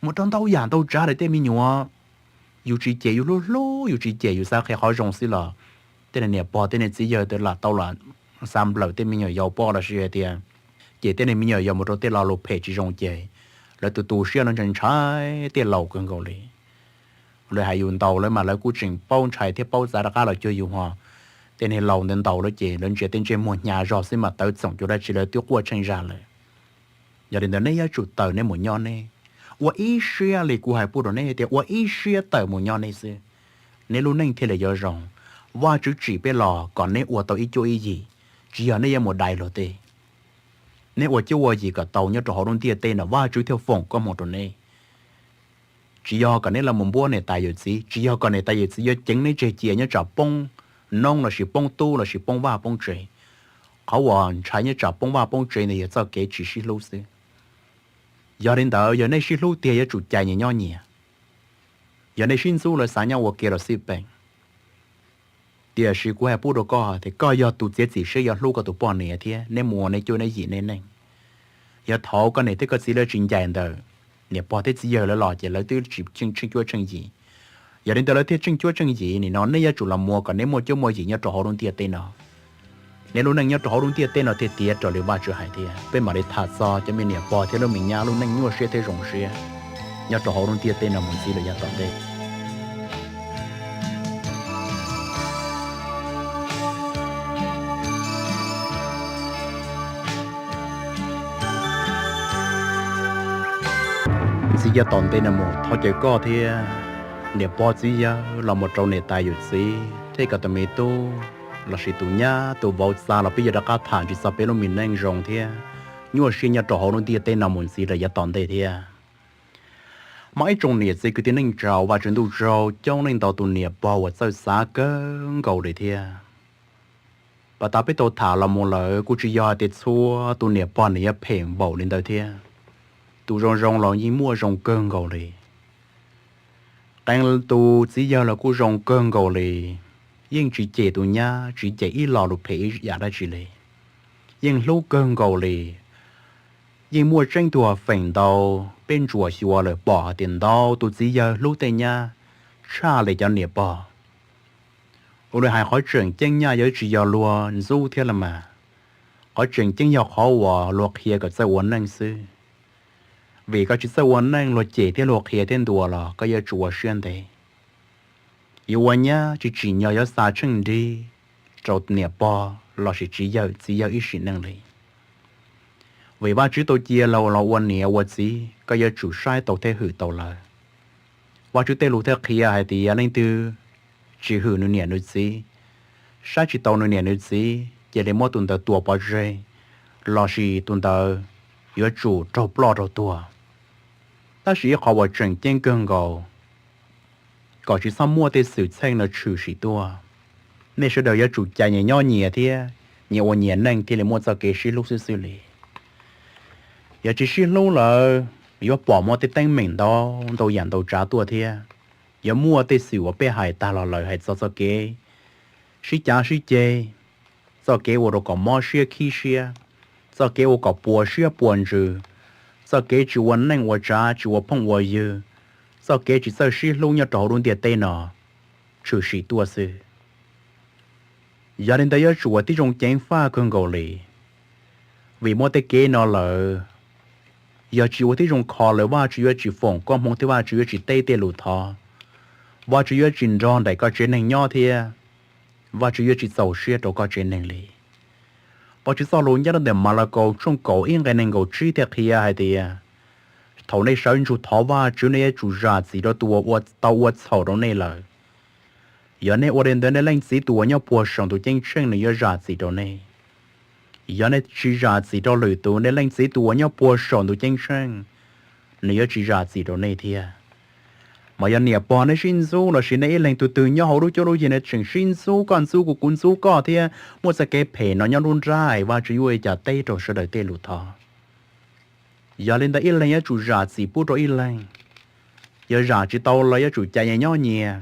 mus rau ntau yam ntau tsav li tej me nyuam. Yus tsis cem, yus hlub hlub, yus tsis cem, yus xav qhia qhov zoo xwb los tej niag niam pog tej niag txiv yawg lam tau lam xa nplawm tej me nyuam yaus poj los sis hais tias cem tej niag me nyuam yaus mus rau tej lo lus phem tsis zoo ces lawv tus tu siab lawv ntshai ntshai tej laus kawg nkaus li. Lawv hais yus ntaus lawv mas lawv kuj tseem paub ntshai thiab paub txav rov qab los cuag yus ho. Tej niag laus ntawd ntaus lawv ces lawv ntsia tej ntsej muag hnyav zog xwb mas tawv txoom cuag dab tsi lawv twb quaj tsheej zag lawm. Yog li ntawd nej yuav tsum tawm nej mus nyob nej, ua ib siab li kuv hais pub rau nej tias ua ib siab tawm mus nyob nej xwb, nej lub neej thiaj li yuav zoo. Vaj Tswv tsim peb los kom neb ua tau ib cuab ib yig, tsis yog nej yuav mus dai luag tej. Neb ua cuab ua yig kom tau nyob rau hauv lub ntiaj teb no Vaj Tswv thiaj foom koob hmoov rau neb. Tsis yog kom neb los mus npuab niam tais yawm txiv, tsis yog kom niam tais yawm txiv yuav ceev neb tseg cia nyob tsam poob noob los sis poob tub los sis poob vaj poob tsev. Qhov uas ntshai nyob tsam poob vaj poob tsev ntawd yog txoj kev tsis sib hlub xwb. Yog li ntawd yog nej sib hlub tiag yuav tsum cais nyias nyob nyias. Yog nej sib ntxub lawv xav nyob ua ke los xij peem. Tiam sis kuv hais pub rau koj tias koj yog tus txiav txim siab yuav hlub koj tus poj niam thiab neb mus ua neb cuab neb yig neb neej. Yog thaum koj niam thiab koj txiv lawv tsis ncaim ntawm niam pog thiab txiv yawg lawv los ces lawv twb tsis tsheej cuab tsheej yig. Yog li ntawd lawv thiaj tsheej cuab tsheej yig, nim no nej yuav tsum los muag kom neb muaj cuab muaj yig nyob rau hauv lub ntiaj teb no. Neb lub neej nyob rau hauv lub ntiaj teb no thiaj tiav raws li Vajtswv hais thiab peb mam li tham txog cov me niam pog thiab lub me nyab lub neej nyuaj siab thiab zoo siab nyob rau hauv lub ntiaj teb no mus ntxiv lawm yav tom ntej. Ntxiv yav tom ntej no mus thov caw koj thiab niam pog txiv yawg los mus rau niam tais yawm txiv thiab koj tus me tub lossis tus nyab tus vauv txav los peb yuav rov qab tham ntsis txog peb lub me neej zoo thiab nyuaj siab nyob rau hauv lub ntiaj teb no mus ntxiv lawm yav tom ntej thiab. Mas ib tsoom niam txiv kwv tij neej tsa, Vajtswv ntuj tsaug coob leej ntau tus niam pog uas txawj xav kawg nkaus li thiab. Pas tas peb tau tham los mus lawm kuj tsis yog hais tias txhua tus niam pog nws yuav phem npaum li ntawd thiab. Tus zoo zoo los yeej muaj zoo kawg nkaus li. Qee tus txiv yawg los kuj zoo kawg nkaus li, yeej tsis cem tus nyab, tsis cem ib lo lus phem ib yam dab tsi li. Yeej hlub kawg nkaus li. Yeej muaj tseeb tuag feem ntau, peb ntsuam xyuas lawm pom hais tias ntau tus txiv yawg hlub tej nyab tshaj li cov niam pog. Ua li hais qhov tseem ceeb nyaj yuav tsis yog luag ntxub thiab los mas, qhov tseem ceeb yog qhov uas luag qhia kom txawj ua neej xwb. Vim koj tsis txawj ua neej luag cem thiab luag qhia thiab ntuas los koj yuav tsum ua siab ntev. Yuav ua nyab tsis tsim nyog yuav xa tsheej nrig rau niam pog lossis txiv yawg txiv yawg ib sim neej li. Vim Vajtswv tau cia los ua niam ua txiv koj yuav tsum saib tau thiab hwm tau lawv. Vajtswv tej lus thiaj qhia hais tias leej twg tsis hwm nws niam nws txiv, saib tsis tau nws niam nws txiv cia li muab tus ntawd tua pov tseg, lossis tus ntawd yuav tsum raug ploj raug tuag. Tab sis ib qhov uas tseem ceeb kawg nkaus, kom tsis txhob muaj tej xwm txheej no tshwm sim tuaj, nej sawv daws yuav tsum cas nyias nyob nyias thiab nyias ua nyias neej thiaj li muaj txoj kev sib hlub xwb xwb li. Yog tsis sib hlub lawm yuav pom muaj tej teeb meem ntau ntau yam ntau tsav tuaj thiab. Yuav muaj tej xwm uas peb hais tag los lawm hais txog txoj kev sib cav sib ceg, txoj kev ua rau kom mob siab khib siab, txoj kev ua kom puas siab puas ntsws, txoj kev tsis ua neej ua tsav tsis ua phooj ua ywg, txoj kev tsis txawj sib hlub nyob rau hauv lub ntiaj teb no tshwm sim tuaj xwb. Yog li ntawd yuav tsum ua tib zoo ceev faj kawg nkaus li, vim muaj tej kev no lawm, yog tsis ua tib zoo kho lawm Vajtswv yuav tsis foom koob hmoov thiab Vajtswv yuav tsis teb tej lus thov, Vajtswv yuav tsis nrog nraim koj tsev neeg nyob thiab Vajtswv yuav tsis txaus siab rau koj tsev neeg li. Vajtswv txoj lus ncaj nrob ntawm Malakaus tshooj kaum ib nqe nees nkaum tsib thiaj qhia hais tias, thaum nej sawv ntsug thov Vajtswv nej yuav tsum zam txim rau tus uas tau ua txhaum rau nej lawm. Yog nej ua li ntawd nej Leej Txiv tus uas nyob puag saum ntuj ceeb tsheej nws yuav zam txim rau nej. Yog nej tsis zam txim rau lwm tus nej Leej Txiv tus uas nyob puag saum ntuj ceeb tsheej nws yuav tsis zam txim rau nej thiab. Mas yog niam pog nej sib ntxub lossis nej ib leeg tug twg nyob hauv lub cuab lub yig nej tseem sib ntxub koj ntxub kuv kuv ntxub koj thiab muaj txoj kev phem no nyob nruab nrab, Vajtswv yuav ua li cas teb rau sawv daws tej lus thov? Yog li ntawd ib leeg yuav tsum zam txim pub rau ib leeg. Yog zam tsis tau los yuav tsum cas nyias nyob nyias,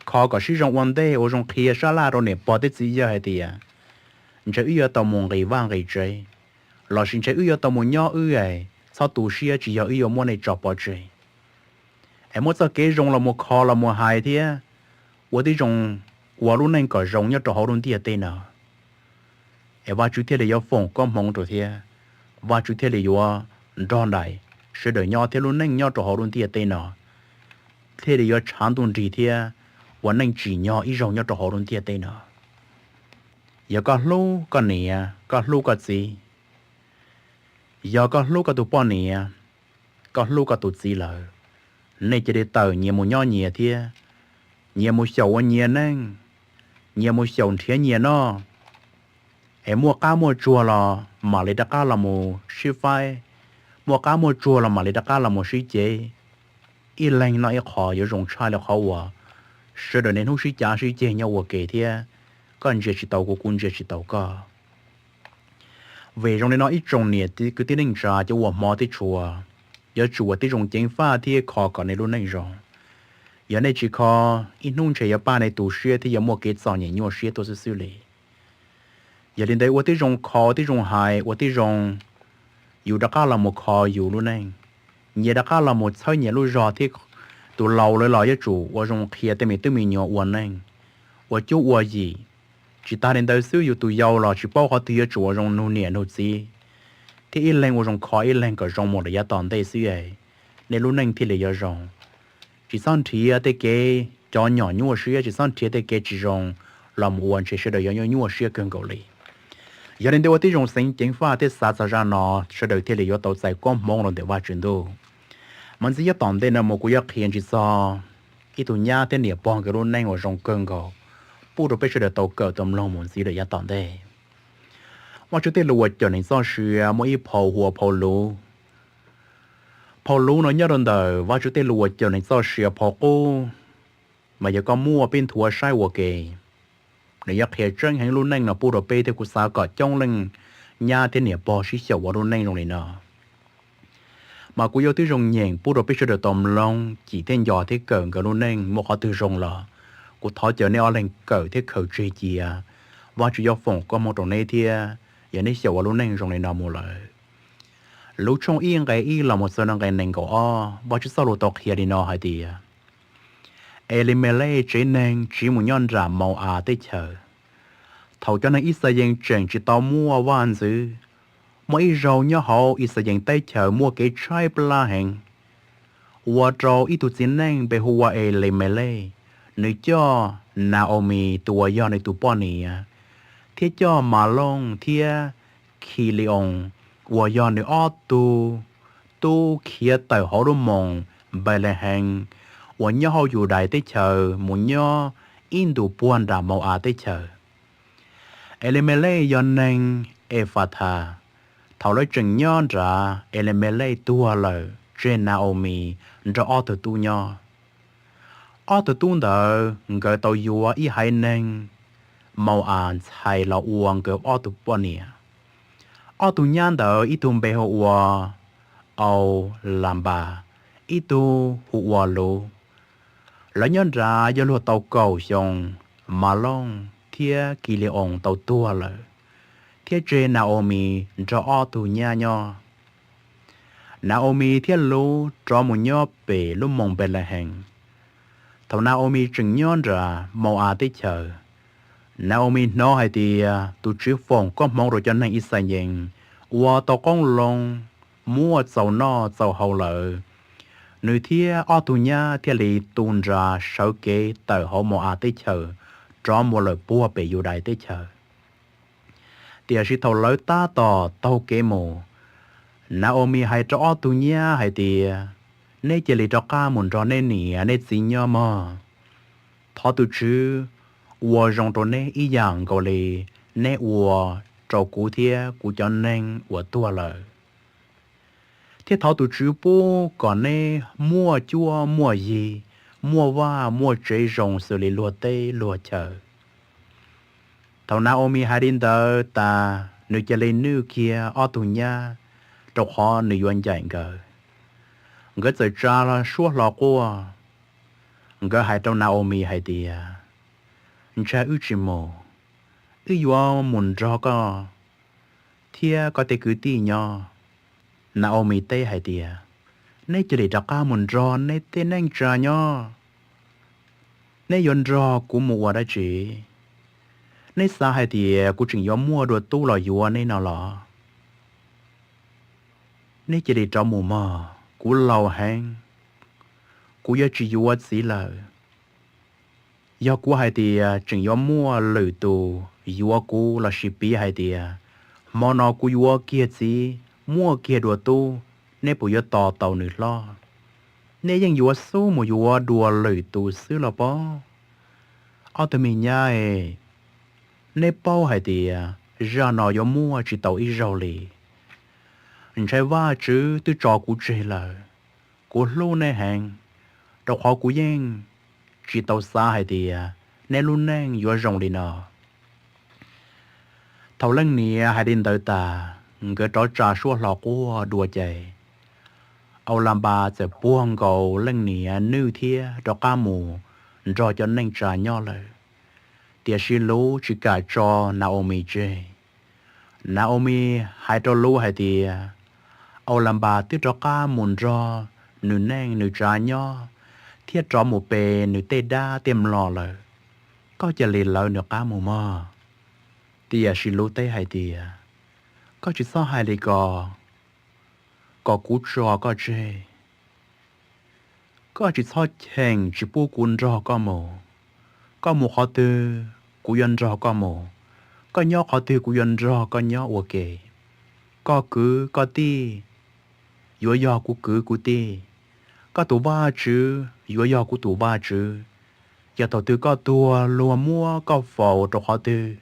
kho kom sib zoo ua ntej ua zoo qhia sab laj rau niam pog thiab txiv yawg hais tias, ntshe wb yuav tau mus nqis vaj nqis tsev, lossis ntshe wb yuav tau mus nyob wb es txhob tu siab tsis yog wb yuav muab nej tso pov tseg. Es muab txoj kev zoo los mus kho los mus hais thiab ua tib zoo ua lub neej kom zoo nyob rau hauv lub ntiaj teb no. Es Vajtswv thiaj li yuav foom koob hmoov rau thiab Vajtswv thiaj li yuav nrog nraim sawv daws nyob thiab lub neej nyob rau hauv lub ntiaj teb no thiaj li yuav tshav ntuj nrig thiab ua neej tsim nyog ib zaug nyob rau hauv lub ntiaj teb no. Yog koj hlub koj niam, koj hlub koj txiv, yog koj hlub koj tus poj niam, koj hlub koj tus txiv lawm, nej cia li tawm nyias mus nyob nyias thiab, nyias mus xyaum ua nyias neej, nyias mus xyaum nrhiav nyias noj, es muaj qab muaj tsuag los mam li rov qab los mus sib faib, muaj qab muaj tsuag los mam li rov qab los mus sib cev. Ib leeg noj ib qho yuav zoo tshaj li qhov uas sawv daws niaj hnub sib cav sib ceg nyob ua ke thiab koj ntsia tsis tau kuv, kuv ntsia tsis tau koj. Vim zoo li no ib tsoom niam kwv tij neej tsa cov uas hmov thiab tshua, yuav tsum ua tib zoo ceev faj thiab kho kom nej lub neej zoo. Yog nej tsis kho, ib hnub ntshe yuav paj nej tus siab thiab yuav muaj kev txom nyem nyuaj siab tuaj xwb xwb li. Yog li ntawd ua tib zoo kho, ua tib zoo hais, ua tib zoo, yus rov qab los mus kho yus lub neej, nyias rov qab los mus txhawb nyias lub zog thiab. Tus laus lawm los yuav tsum ua zoo qhia tej me tub me nyuam ua neej, ua cuab ua yim. Tsis tas li ntawd xwb, yus tus yau los tsis paub qhov twg yuav tsum ua zoo nug niam nug txiv, thiab ib leeg ua zoo kho ib leeg kom zoo mus lawm yav tom ntej xwb es nej lub neej thiaj li yuav zoo. Tsis txhob nrhiav tej kev cov nyom nyuaj siab, tsis txhob nrhiav tej kev tsis zoo los mus ua, ntshe sawv daws yuav nyuaj nyuaj siab kawg nkaus li. Yog li ntawd ua tib zoo xeev ceev faj thiab xav txog zaj no, sawv daws thiaj li yuav tau txais koob hmoov los ntawm Vajtswv ntuj. Mas ntxiv yav tom ntej no mus kuv yuav qhia ntsis txog ib tug nyab thiab niam pog nkawd lub neej uas zoo kawg nkaus, pub rau peb sawv daws tau kawm tau mloog mus ntxiv lawm yav tom ntej. Vajtswv tej lus uas cawm neeg txoj sia muaj ib phau hu ua phau Luv. Phau Luv no nyob rau ntawm Vajtswv tej lus uas cawm neeg txoj sia phau qub, mas yog koj muaj peb nthuav saib ua ke, nws yuav qhia tseeb heev lub neej no pub rau peb thiab kuv xav kom coob leej nyab thiab niam pog sib xyaum ua lub neej zoo li no. Mas kuv yuav tib zoo nyeem pub rau peb sawv daws tau mloog cim thiab nco thiab kawm nkawd lub neej, muaj qhov twg zoo los kuv thov caw nej ob leeg kawm thiab khaws tseg cia. Vajtswv yuav foom koob hmoov rau neb thiab yog neb xyaum ua lub neej zoo li no mus lawm. Luv tshooj ib nqe ib los mus txog nqe nees nkaum ob, Vajtswv txoj lus tau qhia li no hais tias, Elimelej tsev neeg tsiv mus nyob nram Mau-am teb chaws. Thaum cov neeg Yixayees tseem tsis tau muaj vaj ntxwv, muaj ib zaug nyob hauv Yixayees teb chaws muaj kev tshaib plab heev, ua rau ib tug txiv neej npe hu ua Elimelej, nws coj Na-aumis tus uas yog nws tus poj niam, thiab coj Malooj thiab Khili-oos uas yog nws ob tug tub khiav tawm hauv lub moos Npelehees uas nyob hauv Yudais teb chaws mus nyob ib ntus puag nram Mau-am teb chaws. Elimelej yog neeg Efathas. Thaum lawv tseem nyob nrad, Elimelej tuag lawm tseg Na-aumis nrog ob tug tub nyob. Ob tug tub ntawd nkawd tau yuav ib haiv neeg Mau-am ntxhais los ua nkawd ob tug poj niam. Ob tug nyab ntawd ib tug npe hu ua Aulanpas, ib tug hu ua Luv. Lawv nyob nrad yuav luag tau kaum xyoo, Malooj thiab Kili-oos tau tuag lawm, thiab tseg Na-aumis nrog ob tug nyab nyob. Na-aumis thiab Luv rov mus nyob pem lub moos Npelehees. Thaum Na-aumis tseem nyob nram Mau-am teb chaws, Na-aumis hnov hais tias tus Tswv foom koob hmoov rau cov neeg Yixayees uas tau qoob loo muaj txaus noj txaus haus lawm, nws thiab ob tug nyab thiaj li tu nra sawv kev tawm hauv Mau-am teb chaws rov mus lawm puag pem Yudais teb chaws. Tiam sis thaum lawv tab tom taug kev mus, Na-aumis hais rau ob tug nyab hais tias, Neb cia li rov qab mus nrog neb niam neb txiv nyob mog. Thov tus Tswv ua zoo rau neb ib yam nkaus li neb ua rau kuv thiab kuv cov neeg uas tuag lawm, thiab thov tus Tswv pub kom neb muaj cuab muaj yig, muaj vaj muaj tsev zoo xws li luag teb luag chaw. Thaum Na-aumis hais li ntawd tas, nws cia li nwj kiag ob tug nyab, rau qhov nws yuav ncaim nkawd. Nkawd txawm tsa suab hlo quaj. Nkawd hais rau Na-aumis hais tias, Ntshai wb tsis mus, wb yuav mus nrog koj thiab koj tej kwv tij nyob. Na-aumis teb hais tias, Neb cia li rov qab mus nrog neb tej neej tsa nyob. Neb yuav nrog kuv mus ua dab tsi? Neb xav hais tias kuv tseem yuav muaj dua tub los yuav neb no los? Neb cia li rov mus mog, kuv laus heev, kuv yuav tsis yuav txiv lawm. Yog kuv hais tias tseem yuav muaj lwm tus yuav kuv lossis piv hais tias hmo no kuv yuav kiag txiv, muaj kiag dua tub, neb puas yuav tos tau nws hlob? Neb yeej yuav xub mus yuav dua lwm tus xwb los pob? Ob tug me nyab, neb paub hais tias zaj no yuav muaj tsis tau ib zaug li. Ntshai Vajtswv twb tso kuv tseg lawm. Kuv hlub neb heev, rau qhov kuv yeej tsis tau xav hais tias neb lub neej yuav zoo li no. Thaum leej niam hais li ntawd tas, nkawd rov tsa suab hlo quaj dua ces Aulanpas txawm puag nkaus leej niam Nwj thiab rov qab mus nrog cov neej tsa nyob lawm. Tiam sis Luv tsis kam tso Naomi tseg. Naomi hais rau Luv hais tias, Aulanpas twb rov qab mus nrog nws neej nws tsa nyob thiab rov mus pe nws tej dab tej mlom lawm. Koj cia li lawv nws qab mus mog. Tiam sis Luv teb hais tias, Koj tsis txhob hais li ko, kom kuv tso koj tseg. Koj tsis txhob cheem tsis pub kuv nrog koj mus. Koj mus qhov twg, kuv yuav nrog koj mus. Koj nyob qhov twg, kuv yuav nrog koj nyob ua ke. Koj kwv koj tij yuav yog kuv kwv kuv tij. Koj tus Vajtswv yuav yog kuv tus Vajtswv. Yog thaum twg koj tuag luag muab koj faus rau qhov twg,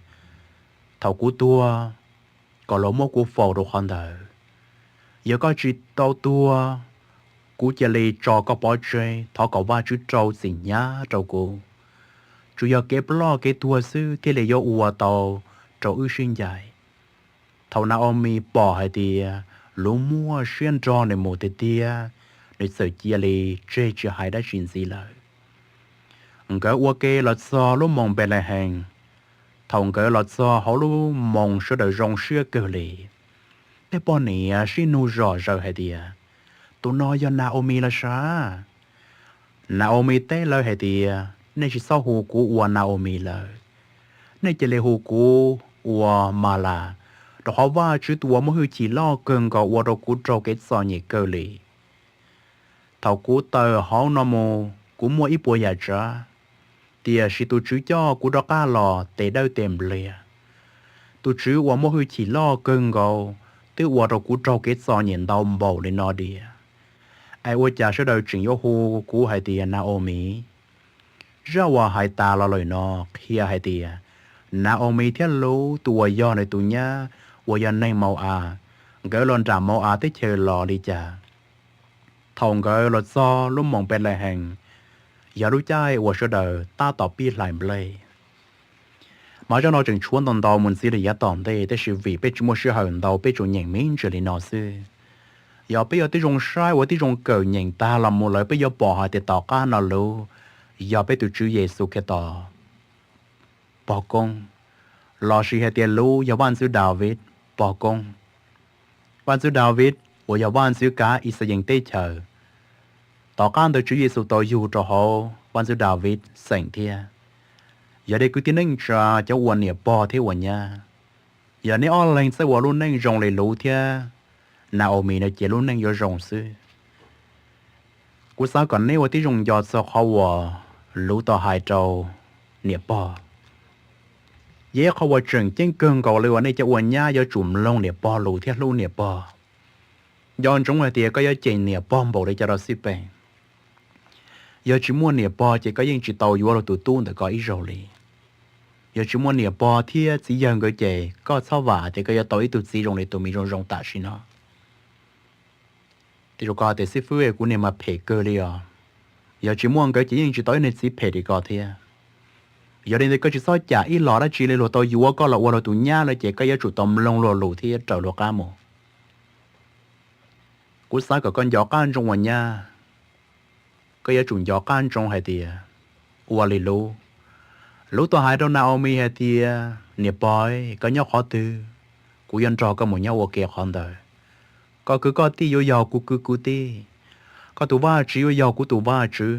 thaum kuv tuag kom luag muab kuv faus rau qhov ntawd. Yog koj tsis tau tuag, kuv cia li tso koj pov tseg, thov kom Vajtswv rau txim hnyav rau kuv. Tsuas yog kev ploj kev tuag xwb thiaj li yuav ua tau rau wb sib ncaim. Thaum Naomi pom hais tias Luv muaj siab nrog nws mus tiag tiag, nws txawm cia li tseg tsis hais dab tsi ntxiv lawm. Nkawd ua ke los txog lub moos Npelehees. Thaum nkawd los txog hauv lub moos sawv daws zoo siab kawg li. Tej poj niam sib nug zom zaws hais tias, Tus no yog Naomi los sav? Naomi teb lawv hais tias, Nej tsis txhob hu kuv ua Naomi lawm. Nej cia li hu kuv ua Malas, rau qhov Vajtswv tus uas muaj hwj chim loj kawg nkaus ua rau kuv raug kev txom nyem kawg li. Thaum kuv tawm hauv no mus kuv muaj ib puas yam tsav, tiam sis tus Tswv coj kuv rov qab los tes dawb tes npliag. Tus Tswv uas muaj hwj chim loj kawg nkaus twb ua rau kuv raug kev txom nyem ntau npaum li no diam, es ua cas sawv daws tseem yuav hu kuv hais tias Naomi? Zaj uas hais tas los lawm no qhia hais tias, Naomi thiab Luv tus uas yog nws tus nyab uas yog neeg Mau-as, nkawd los nram Mau-as teb chaws los li cas. Thaum nkawd los txog lub moos Npelehees, yog lub caij uas sawv daws tab tom pib hlais nplej. Mas zaj no tseem tshuav ntau ntau mus ntxiv li yav tom ntej, tab sis vim peb tsis muaj sij hawm ntau peb tsuas nyeem me ntsis li no xwb. Yog peb yuav tib zoo saib ua tib zoo kawm nyeem tag los mus lawm peb yuav pom hais tias tom qab no Luv yog peb tus Tswv Yexus Khetos pog koob, lossis hais tias Luv yog Vaj Ntxwv Daviv pog koob. Vaj Ntxwv Daviv uas yog vaj ntxwv kav Ixayees teb chaws, tom qab ntawd Tswv Yexus tau yug rau hauv Vaj Ntxwv Daviv xeem thiab. Yog li kwv tij neej tsa cov ua niam pog thiab ua nyab, yog neb ob leeg txawj ua lub neej zoo li Luv thiab Naomi no ces lub neej yuav zoo xwb. Kuv xav kom neb ua tib zoo nco txog qhov uas Luv tau hais rau niam pog. Yog ib qhov uas tseem ceeb kawg nkaus li uas nej cov ua nyab yuav tsum mloog niam pog lus thiab hlub niam pog. Nco ntsoov hais tias koj yuav cem niam pog npaum li cas rau xij peem, yog tsis muaj niam pog ces koj yeej tsis tau yuav luag tus tub ntawm koj ib zaug li. Yog tsis muaj niam pog thiab txiv yawg nkawd ces koj txhob vam tias koj yuav tau ib tug txiv zoo li tus me zoo zoo tam sim no. Tej zaum koj tias, Xib fwb, kuv niag mas phem kawg li os. Yog tsis muaj nkawd ces yeej tsis tau ib niag txiv phem li koj thiab. Yog li ntawd koj tsis txhob cam ib los dab tsi li, luag tau yuav koj los ua luag tus nyab lawm ces koj yuav tsum tau mloog luag lus thiab yuav raws luag qab mus. Kuv xav kom koj nco qab ntsoov ua nyab, koj yuav tsum nco qab ntsoov hais tias, ua li Luv. Luv tau hais rau Naomi hais tias, niam pog, koj nyob qhov twg, kuv yuav nrog koj mus nyob ua ke qhov ntawd. Koj kwv koj tij yuav yog kuv kwv kuv tij, koj tus Vajtswv yuav yog kuv tus Vajtswv.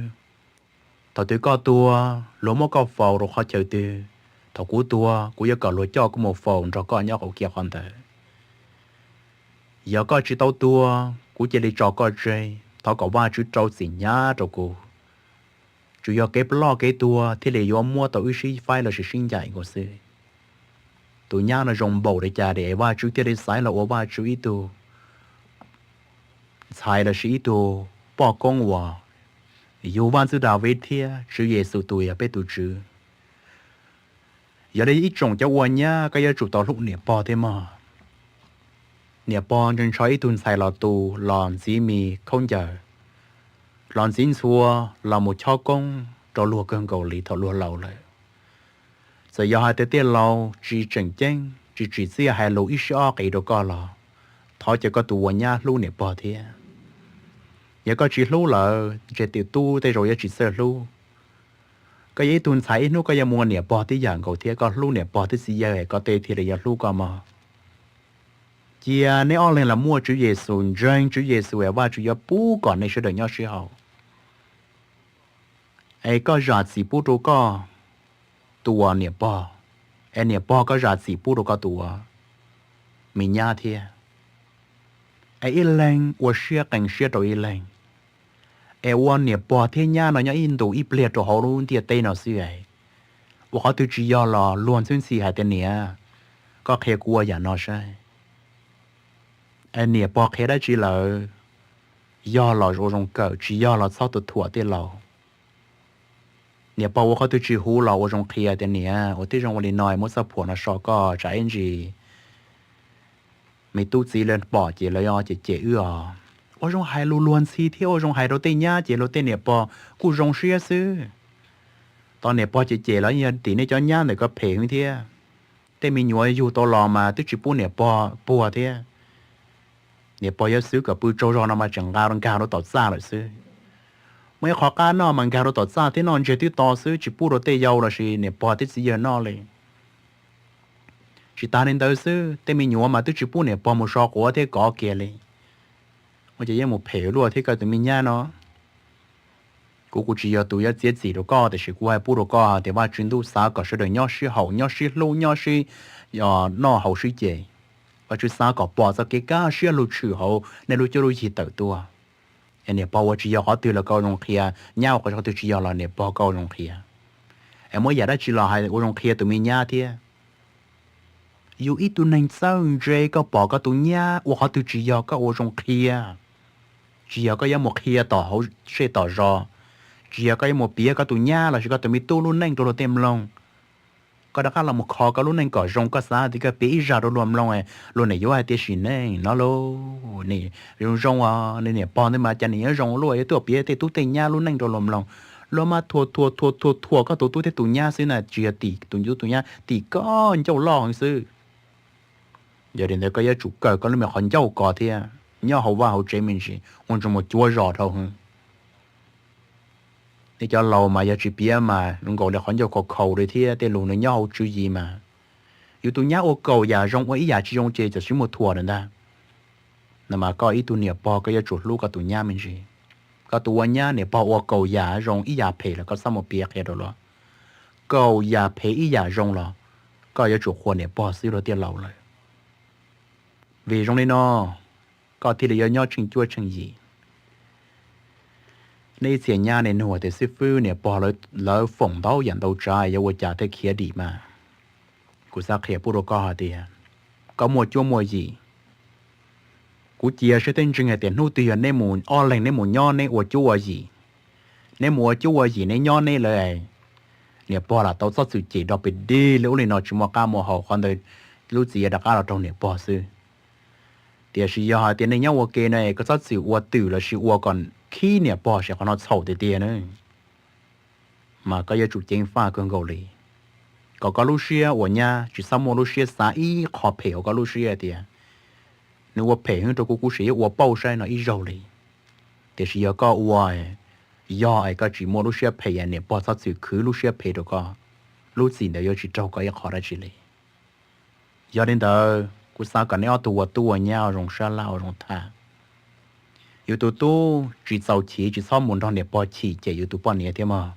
Thaum twg koj tuag, luag muab koj faus rau qhov chaw twg, thaum kuv tuag kuv yuav kom luag coj kuv mus faus nrog koj nyob qhov kiag qhov ntawd. Yog koj tsis tau tuag, kuv cia li tso koj tseg, thov kom Vajtswv rau txim hnyav rau kuv. Tsuas yog kev ploj kev tuag thiaj li yuav muab tau wb sib faib lossis sib ncaim nkaus xwb. Tus nyab no zoo npaum li cas es Vajtswv thiaj li xaiv los ua Vajtswv ib tug ntxhais lossis ib tug poj koob uas yug Vaj Ntxwv Daviv thiab Tswv Yexus tus yog peb tus Tswv. Yog li ib tsoom cov ua nyab, koj yuav tsum tau hlub niam pog thiab mog. Niam pog ntshe ntshaw ib tug ntxhais los tu, los ntxiv mis khaub ncaws, los ntxiv ntxhua, los mus chob koob rau luag kawg nkaus li thaum luag laus lawm. Txawm yog hais tias tej laus tsis tseem ceeb, tsis tsim txiaj hais lus ib sij ob qis rau koj los, thov cia koj tus ua nyab hlub niam pog thiab. Yog koj tsis hlub lawv, ntshe tus tub tej zaum yuav tsis txawj hlub. Koj yog ib tug ntxhais ib hnub koj yuav mus ua niam pog tib yam nkaus thiab, koj hlub niam pog thiab txiv yawg koj tej thiaj li yuav hlub koj mog. Cia neb ob leeg los muaj Tswv Yexus, ntseeg Tswv Yexus es Vajtswv yuav pub kom nej sawv daws nyob sib haum. Es koj zam txim pub rau koj tus uas niam pog, es niam pog koj zam txim pub rau koj tus uas me nyab thiab. Es ib leeg ua siab qee siab rau ib leeg. Es ua niam pog thiab nyab no nyob ib ntus ib pliag rau hauv lub ntiaj teb no xwb es, ua qhov twg tsis yog los luag ntxhi ntxhi hais tias niam, koj qhia kuv ua yam no saib. Es niam pog qhia dab tsi lawm, yog los ua zoo kawm, tsis yog los txhob tu thuam tej laus. Niam pog ua qhov twg tsis huv los ua zoo qhia tias niam, ua tib zoo ua li no, muab txoj phuam no so koj tsam ib ntsis me tub txiv lawv pom ces lawv cem cem wb os. Ua zoo hais lus luag ntxhi thiab ua zoo hais rau tej nyab ces luag tej niam pog kuj zoo siab xwb. Tau niam pog cem cem los yog tim nej cov nyab ntawm koj phem heev thiab. Tej me nyuam yug tau los mas twb tsis pub niam pog puag thiab. Niam pog yuav xwb kom pw tsaug zog no mas tseem nqa nkag rau tom txaj lawm xwb. Muaj ib qho qab noj mas nkag rau tom txaj thiab, noj ntseg twb to xwb, tsis pub rau tej yau lossis niam pog thiab txiv yawg noj li. Tsis tas li ntawd xwb, tej me nyuam mas twb tsis pub niam pog mus so quav thiab kov kiag li. Ua ces yeej mus phem luaj thiab koj tus me nyab no. Kuv kuv tsis yog tus yuav txiav txim rau koj, tiam sis kuv hais pub rau koj tias Vajtswv ntuj xav kom sawv daws nyob sib haum, nyob sib hlub, nyob sib noj haus sib ceg. Vajtswv xav kom pom txoj kev kaj siab lug tshwm hauv nej lub cuab lub yig tawm tuaj. Es niam pog ua tsis yog qhov twg los koj ua zoo qhia, nyab ua qhov twg tsis yog los niam pog koj ua zoo qhia. Es muaj yam dab tsi los hais ua zoo qhia tus me nyab thiab. Yus ib tug neeg txawj ntse, koj pom koj tus nyab ua qhov twg tsis yog koj ua zoo qhia. Tsis yog koj yuav mus qhia tom hauv sej tom zos, tsis yog koj yuav mus piav koj tus nyab lossis koj tus me tub lub neej rau luag tej mloog. Koj rov qab los mus kho koj lub neej kom zoo, koj xav tias koj piav ib zaj rau luag mloog, luag nim yuav hais tias sim neej no lauj, nim zoo zoo os, niam pog ntawd mas cas nim yuav zoo luaj, yuav tuaj piav tej tub tej nyab lub neej rau luag mloog. Luag mas thuam thuam thuam thuam thuam koj tus tub thiab tus nyab xwb na, tsis yog tim tus tub tus nyab, tim koj ncauj loj heev xwb. Yog li ntawd koj yuav tsum kawm koj lub me qhov ncauj ko thiab, nyob hauv vaj hauv tsev me ntsis ua tsuas mus cuav zos dhau heev. Nej cov laus mas yog tsis piav mas zoo nkaus li qhov ncauj khaus khaus li thiab, tej lus nws nyob hauv tswv yim mas. Yus tus nyab ua kaum yam zoo ua ib yam tsis zoo ces txawm sib muag thuam lawm ntag. No mas koj ib tug niam pog koj yuav tsum hlub koj tus nyab me ntsis. Koj tus ua nyab niam pog ua kaum yam zoo ib yam phem los koj txhob mus piav qhia rau luag. Kaum yam phem ib yam zoo los koj yuav tsum qhuas niam pog xwb, luag tiaj laus lawm. Vim zoo li no koj thiaj li yuav nyob tsheej cuab tsheej yim. Nej ib txhia nyab nej nug tias xib fwb, niam pog lawv foom ntau yam ntau tsav yuav ua cas thiaj khiav dim mas. Kuv xav qhia pub rau koj hais tias koj muaj cuab muaj yim. Kuv cia siab teb ntseeg hais tias hnub twg yog neb mus ob leeg neb mus nyob neb ua cuab ua yim, neb mus ua cuab ua yim neb nyob neb lawm, niam pog lam tau txhob txwm cem nrog pes dig li ub li no tsis muaj qab muaj hau, qhov ntawd lub txiv yuav rov qab los raug niam pog xwb. Tiam sis yog hais tias nej nyob ua ke no koj txhob txwm ua twm lossis ua kom khib niam pog, ces qhov no txhaum tiag tiag na. Mas koj yuav tsum ceev faj kawg nkaus li, kom koj lub siab uas nyab tsis txhob muaj lub siab xav ib qho phem hauv koj lub siab tias nws ua phem heev rau kuv, kuv sim yuav ua pauj saib no ib zaug li. Tiam sis yog koj ua, yog es koj tsis muaj lub siab phem, niam pog txhob txwm khwv lub siab phem rau koj, lub txim ntawd yuav tsis raug koj ib qho dab tsi li. Yog li ntawd kuv xav kom neb ob tug ua tub ua nyab ua zoo sab laj ua zoo tham. Yus tus tub tsis txaus chim tsis txhob mus nrog niam pog chim cem yus tus poj niam thiab mog.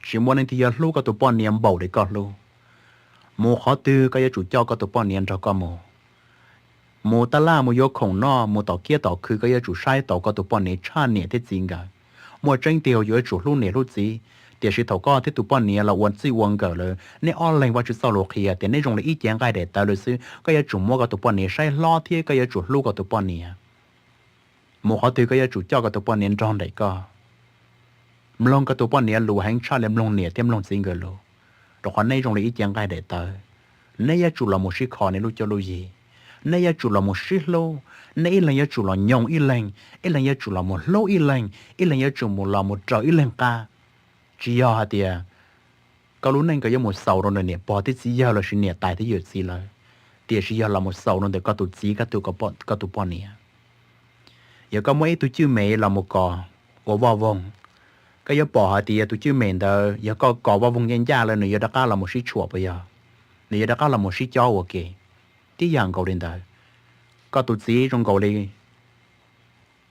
Tsis muaj leej twg yuav hlub koj tus poj niam npaum li koj hlub. Mus qhov twg koj yuav tsum coj koj tus poj niam nrog koj mus. Mus taj laj mus yuav khoom noj, mus tom kiab tom khw koj yuav tsum saib taus koj tus poj niam tshaj niam thiab txiv nkawd. Muaj tseeb tiag yus yuav tsum hlub niam hlub txiv, tiam sis thaum koj thiab tus poj niam los ua txij ua nkawm lawm, neb ob leeg Vajtswv txoj lus qhia tias neb zoo li ib cev nqaij daim tawv lawm xwb, koj yuav tsum muab koj tus poj niam saib hlob thiab koj yuav tsum hlub koj tus poj niam. Mus qhov twg koj yuav tsum coj koj tus poj niam nrog nraim koj. Mloog koj tus poj niam lus heev tshaj li mloog niam thiab mloog txiv nkawd lus, rau qhov neb zoo li ib cev nqaij daim tawv. Neb yuav tsum los mus sib kho neb lub cuab lub yig. Neb yuav tsum los mus sib hlub, neb ib leeg yuav tsum los nyoog ib leeg, ib leeg yuav tsum los mus hlub ib leeg, ib leeg yuav tsum mus los mus raws ib leeg qab. Tsis yog hais tias koj lub neej koj yuav mus xaus rau ntawm niam pog thiab txiv yawg lossis niam tais thiab yawm txiv lawm, tiam sis yog los mus xaus rau ntawm koj tus txiv, koj tus poj niam. Yog koj muab ib tug cwj mem los mus kos ua voj voog, koj yuav pom hais tias tus cwj mem ntawd yog koj kos voj voog ncaj ncaj lawm nws yuav rov qab los mus sib tshuam puas yog? Nws yuav rov qab los mus sib cob ua ke. Tib yam nkaus li ntawd, koj tus txiv zoo nkaus li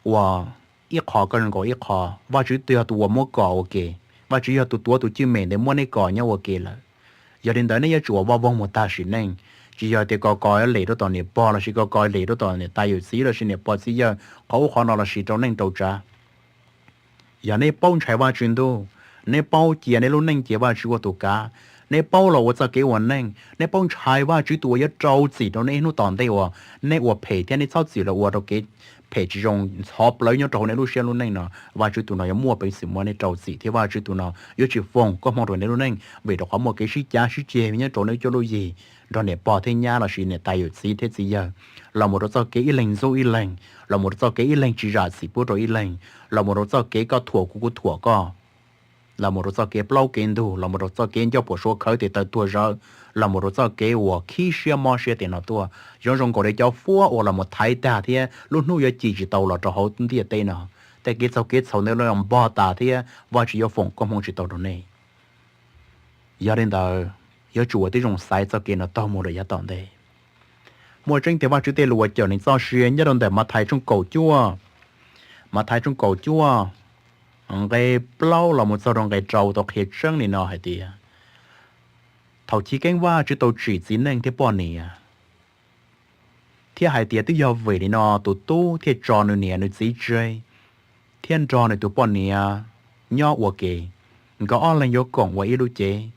uas ib qho koj zoo nkaus ib qho. Vajtswv yog tus uas muab kos ua ke, Vajtswv yog tus tuav tus cwj mem ntawd muab neb kos nyob ua ke lawm. Yog li ntawd neb yuav tsum ua voj voog mus tag sim neej, tsis yog tias kos kos lem rau tom niam pog lossis kos kos lem rau tom niam tais yawm txiv lossis niam pog txiv yawg, qhov ub qhov no lossis rau neej rau tsav. Yog neb paub ntshai Vajtswv ntuj, neb paub cia neb lub neej cia Vajtswv ua tus kav, neb paub los ua txoj kev ua neej, neb paub ntshai Vajtswv tus uas yuav rau txim rau neb hnub tom ntej uas neb ua phem thiab neb txhob txwm los ua rau kev phem tsis zoo ntxhov plawv nyob rau hauv neb lub siab lub neej no, Vajtswv tus no yuav muaj peev xwm muab neb rau txim thiab Vajtswv tus no yuav tsis foom koob hmoov rau neb lub neej vim rau qhov muaj kev sib cav sib ceg nyob rau neb cuab lub yig nrog niam pog thiab nyab lossis niam tais yawm txiv thiab txiv yawg, los mus rau txoj kev ib leeg ntxub ib leeg, los mus rau txoj kev ib leeg tsis zam txim pub rau ib leeg, los mus rau txoj kev koj thuam kuv kuv thuam koj, los mus rau txoj kev plaub kev ntug, los mus rau txoj kev ncauj puas suav khawv tes taw tuag zawv, los mus rau txoj kev uas khib siab mob siab tes no tuaj. Yuav zoo nkaus li cov fuab uas los mus thaiv tag thiab lub hnub yuav ci tsis tau los rau hauv ntiaj teb no. Tej kev txaug kev txhaum ntawd los npog tas thiab Vajtswv yuav foom koob hmoov tsis tau rau nej. Yog li ntawd, yuav tsum ua tib zoo xaiv txoj kev no taug mus lawm yav tom ntej. Muaj tseeb tiag Vajtswv tej lus uas cawm neeg txoj sia nyob rau ntawm Mathais tshooj kaum cuaj, Mathais tshooj kaum cuaj, nqe plaub los mus txog rau nqe rau tau qhia tseeb li no hais tias, thaum chiv keeb Vajtswv tau tsim txiv neej thiab poj niam, thiab hais tias twb yog vim li no tus tub thiaj tso nws niam nws txiv tseg thiab nrog nws tus poj niam nyob ua ke. Nkawd ob leeg yuav koom ua ib lub cev.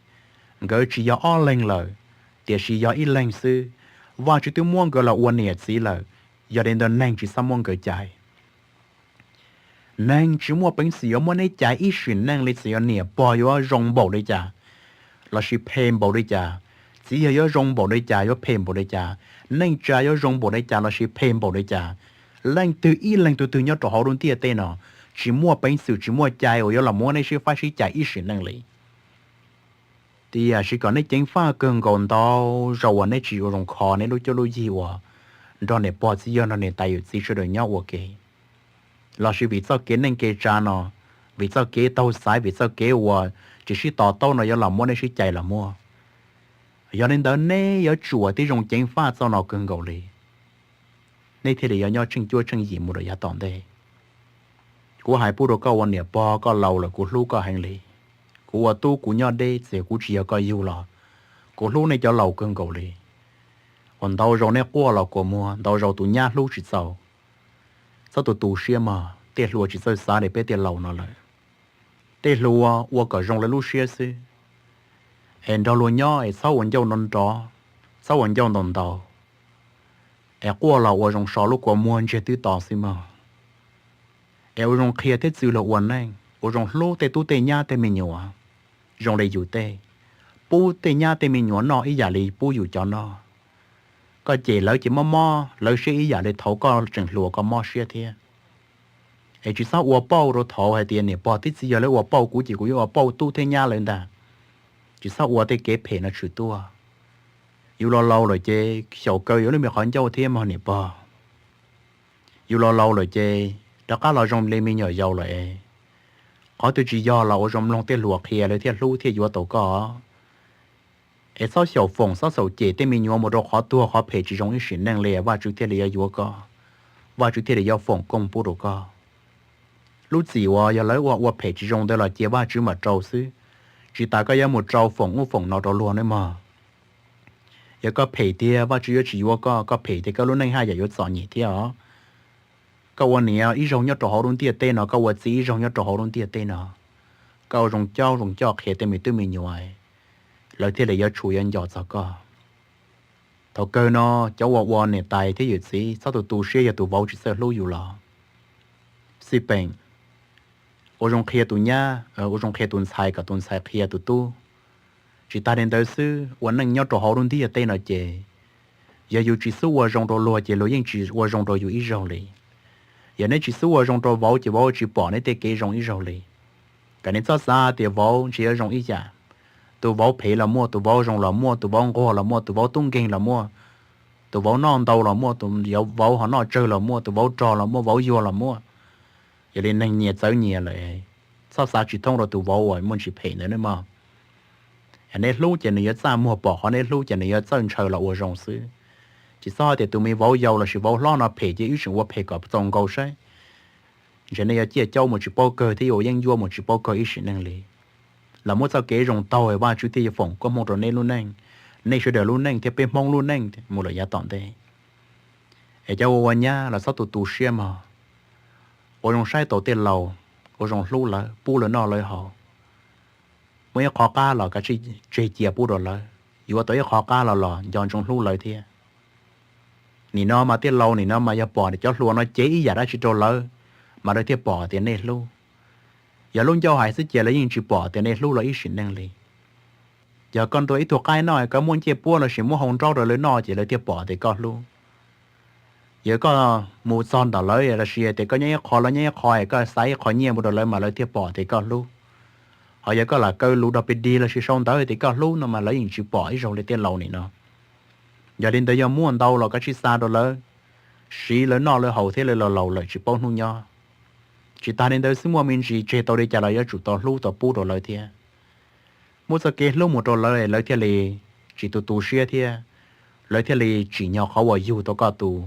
Nkawd tsis yog ob leeg lawm, tiam sis yog ib leeg xwb. Vajtswv twb muab nkawd los ua niam txiv lawm, yog li ntawd neeg tsis txhob muab nkawd cais. Neeg tsis muaj peev xwm yuav muab neb cais ib sim neej li, txawm yog niam pog yuav zoo npaum li cas lossis phem npaum li cas, txiv yawg yuav zoo npaum li cas yuav phem npaum li cas, neej tsa yuav zoo npaum li cas lossis phem npaum li cas, leej twg ib leeg tug twg nyob rau hauv lub ntiaj teb no tsis muaj peev xwm tsis muaj cai uas yuav los muab neb sib faib sib cais ib sim neej li. Tiam sis kom neb ceev faj kawg nkaus ntau zaus uas neb tsis ua zoo kho neb lub cuab lub yig uas nrog niam pog txiv yawg nrog niam tais yawm txiv sawv daws nyob ua ke, lossis vim txoj kev neej kev tsav no, vim txoj kev taug xaiv, vim txoj kev uas tsis sib to taub no yuav los muab neb sib cais los muaj. Yog li ntawd neb yuav tsum ua tib zoo ceev faj txoj no kawg nkaus li, neb thiaj li yuav nyob tsheej cuab tsheej yim mus rau yav tom ntej. Kuv hais pub rau koj ua niam pog, koj laus lawm kuv hlub koj heev li. Kuv ua tub kuv nyob deb txawm kuv tsis yog koj yug los kuv hlub nej cov laus kawg nkaus li. Uas ntau zaus neb quaj los kua muag, ntau zaus tus nyab hlub tsis txaus. Txhob tu tu siab mog, tej hluas tsis txawj xav li peb tej laus no lawm. Tej hluas ua kom zoo lawv lub siab xwb, es nrog luag nyob es txhob ua ncauj nrov nrov, txhob ua ncauj ntau ntau, es quaj los ua zoo so lub kua muag ntsiag twb to xwb mog. Es ua zoo qhia thiab txwv luag ua neej, ua zoo hlub tej tub tej nyab tej me nyuam zoo li yus tej, pub tej nyab tej me nyuam noj ib yam li pub yus cov noj. Koj cem lawv ces mob mob lawv siab ib yam li thaum koj tseem hluas koj mob siab thiab. Es tsis txhob ua pauj rau thaum hais tias niam pog tib txiv yog lawv ua pauj kuv ces kuv yuav ua pauj tub thiab nyab lawv ntag. Tsis txhob ua tej kev phem no tshwm tuaj. Yus los laus lawm ces xyaum kaw yuav lub me qhov ncauj thiab mog niam pog. Yus los laus lawm ces rov qab los zoo li me nyuam yaus lawm es, qhov twg tsis yog los ua zoo mloog tej hluas qhia lawv thiaj hlub thiaj yuav tau koj. Es txhob xyaum foom txhob xyaum cem tej me nyuam mus rau qhov tuag qhov phem tsis zoo ib sim neej li Vajtswv thiaj li yuav yuav koj, Vajtswv thiaj li yuav foom koob pub rau koj. Lub txim uas yog lawv ua ua phem tsis zoo ntawd los cia Vajtswv mam rau xwb, tsis tas koj yuav mus rau foom ub foom no rau luag nawb mog. Yog koj phem tiag Vajtswv yuav tsis yuav koj, koj phem tiag koj lub neej haj yam yuav txom nyem thiab os. Koj ua niam ib zaug nyob rau hauv lub ntiaj teb no, koj ua txiv ib zaug nyob rau hauv lub ntiaj teb no, koj ua zoo coj zoo coj qhia tej me tub me nyuam, lawv thiaj li yuav tshua yuav nco txog koj. Thaum kawg no, cov uas ua niam tais thiab yawm txiv txhob tu tu siab yog tus vauv tsis txawj hlub yus los. Xij peem, ua zoo qhia tus nyab, ua zoo qhia tus ntxhais kom tus ntxhais qhia tus tub. Tsis tas li ntawd xwb, ua neej nyob rau hauv lub ntiaj teb no ces, yog yus tsis xub ua zoo rau luag ces luag yeej tsis ua zoo rau yus ib zaug li. Yog neb tsis xub ua zoo rau vauv ces vauv tsis pom neb tej kev zoo ib zaug li. Kom neb txhob xav tias vauv ntshe yuav zoo ib yam. Tus vauv phem los muaj, tus vauv zoo los muaj, tus vauv nquag los muaj, tus vauv tub nkeeg los muaj, Tus vauv noj ntau los muaj, tus vauv ho noj tsawg los muaj, tus vauv rog los muaj, vauv yuag los muaj. Yog li neeg nyias txawv nyias lawm, txhob xav tsis thoob rau tus vauv uas muaj ntsis phem ntawd nawb mog. Neb hlub ces nws yuav txaj muag pom qhov neb hlub ces nws yuav txawj ntshaw los ua zoo xwb. Tsis txhob hais tias tus me vauv yau lossis vauv hlob no phem ces wb tseem ua phem kom txaus nkaus saib. Ntshe nej yuav ciaj caub mus tsis paub kawg thiab yuav ua yeeb ncuab mus tsis paub kawg ib sim neej li. Los muab txoj kev zoo taug Vajtswv thiaj yuav foom koob hmoov rau neb lub neej, nej sawv daws lub neej thiab peb Hmoob lub neej mus lawm yav tom ntej. Es cov ua ua nyab los txhob tu tu siab mog. Ua zoo saib taus tej laus, ua zoo hlub lawv, pub lawv noj lawv haus. Muaj ib qho qab los kav tsij tseg cia pub rau lawv, yuav tau ib qho qab los los nco ntsoov hlub lawv thiab. Nim no mas tej laus nim no mas yog pom cov hluas no cev ib yam dab tsi rau lawv, mas lawv thiaj pom tias nej hlub. Yog lub ncauj hais xwb ces lawv yeej tsis pom tias nej hlub lawv ib sim neej li. Yog koj nrog ib tug qaib noj koj muab ncej puab lossis muab hau nraub rau lawv noj ces lawv thiaj pom tias koj hlub. Yog koj mus txog ntawm lawv lossis tias koj nyob ib qho lawv nyob ib qho es koj xa ib qho nyiaj mus rau lawv mas lawv thiaj pom tias koj hlub. Ho yog koj lam kaw lus dog pes dig lossis sau ntawv tias koj hlub no mas lawv yeej tsis pom ib zaug li tej laus nim no. Yog li ntawd yog muaj ntau los kav tsij xa rau lawv, siv lawv noj lawv haus thiab lawv laus laus lawm tsis paub hnub nyob. Tsis tas li ntawd xwb muaj me ntsis tseg tau li cas los yuav tsum tau hlub tau pub rau lawv thiab. Muab txoj kev hlub mus rau lawv lawv thiaj li tsis tu tu siab thiab lawv thiaj li tsim nyog qhov uas yug tau koj tus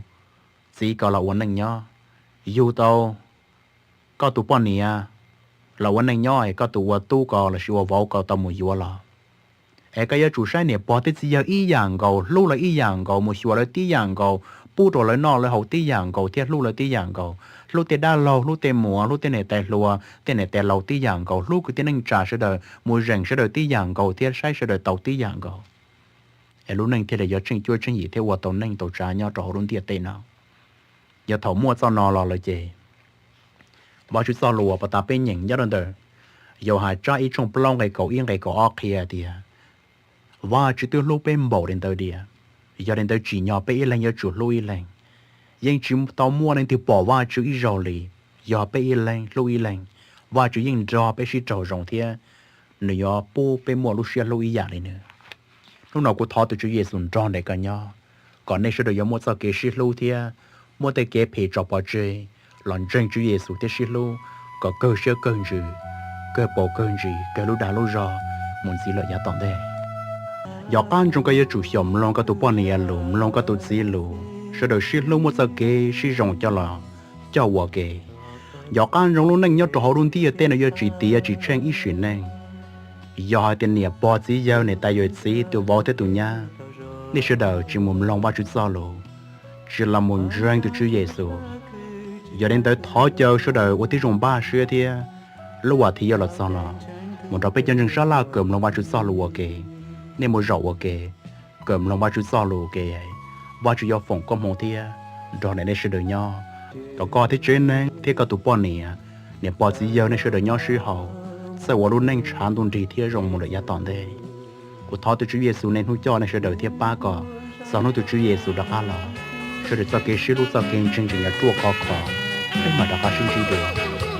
txiv ko los ua neej nyob, yug tau koj tus poj niam los ua neej nyob es koj tus ua tub ko lossis ua vauv ko tau mus yuav los. Es koj yuav tsum saib niam pog thiab txiv yawg ib yam nkaus, hlub lawv ib yam nkaus, mus xyuas lawv tib yam nkaus, pub rau lawv noj lawv haus tib yam nkaus thiab hlub lawv tib yam nkaus. Hlub tej dab laug, hlub tej muam, hlub tej niam tais hluas, tej niam tais laus tib yam nkaus, hlub kwv tij neej tsa sawv daws, mus zeem sawv daws tib yam nkaus thiab saib sawv daws tau tib yam nkaus. Es lub neej thiaj li yuav tseem cuab tseem yim thiab ua tau neej tau tsav nyob rau hauv lub ntiaj teb no. Yog thaum muaj txoj no los lawm ces Vajtswv txoj lus uas pas tas peb nyeem nyob rau ntawm Yauhas tsab ib tshooj plaub nqe kaum ib nqe kaum ob qhia tias, Vajtswv twb hlub peb npaum li ntawd tiag, yog li ntawd tsim nyog peb ib leeg yuav tsum hlub ib leeg. Yeej tsis tau muaj leej twg pom Vajtswv ib zaug li. Yog peb ib leeg hlub ib leeg, Vajtswv yeej nrog peb sib raug zoo thiab nws yuav pub peb muaj lub siab hlub ib yam li nws. Hnub no kuv thov tus Tswv Yexus nrog nraim koj nyob, kom nej sawv daws yuav muaj txoj kev sib hlub thiab muab tej kev phem tso pov tseg, los ntseeg Tswv Yexus thiab sib hlub kom kawg siab kawg ntsws, kawg paus kawg ntsis, kawg lub dag lub zog mus ntxiv lawm yav tom ntej. Nco qab ntsoov koj yuav tsum xyaum mloog koj tus poj niam lus, mloog koj tus txiv lus, sawv daws sib hlub muab txoj kev sib zoo coj los coj ua ke. Nco qab ntsoov lub neej nyob rau hauv lub ntiaj teb no yuav tsis tiav tsis tsheej ib sim neej. Yog hais tias niam pog txiv yawg niam tais yawm txiv tus vauv thiab tus nyab, nej sawv daws tsis mus mloog Vajtswv txoj lus, tsis los mus ntseeg tus Tswv Yexus, yog li ntawd thov caw sawv daws ua tib zoo npaj siab thiab lub vas thiv yuav los txog no, mus nrog peb cov ntseeg sab laj kawm mloog Vajtswv txoj lus ua ke. Nej mus zaum ua ke, kawm mloog Vajtswv txoj lus ua ke, Vajtswv yuav foom koob hmoov thiab nrog nraim nej sawv daws nyob, rau koj thiab tsev neeg thiab koj tus poj niam, niam pog txiv yawg nej sawv daws nyob sib haum, txawj ua lub neej tshav ntuj nrig thiab zoo mus lawm yav tom ntej. Kuv thov tus Tswv Yexus niaj hnub coj nej sawv daws thiab pab kom txog hnub tus Tswv Yexus rov qab los, sawv daws txoj kev sib hlub txoj kev ntseeg tseem yuav ruaj khov kho, peb mam rov qab sib ntsib dua.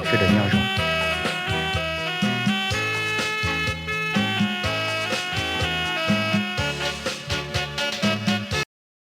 Sawv daws nyob zoo.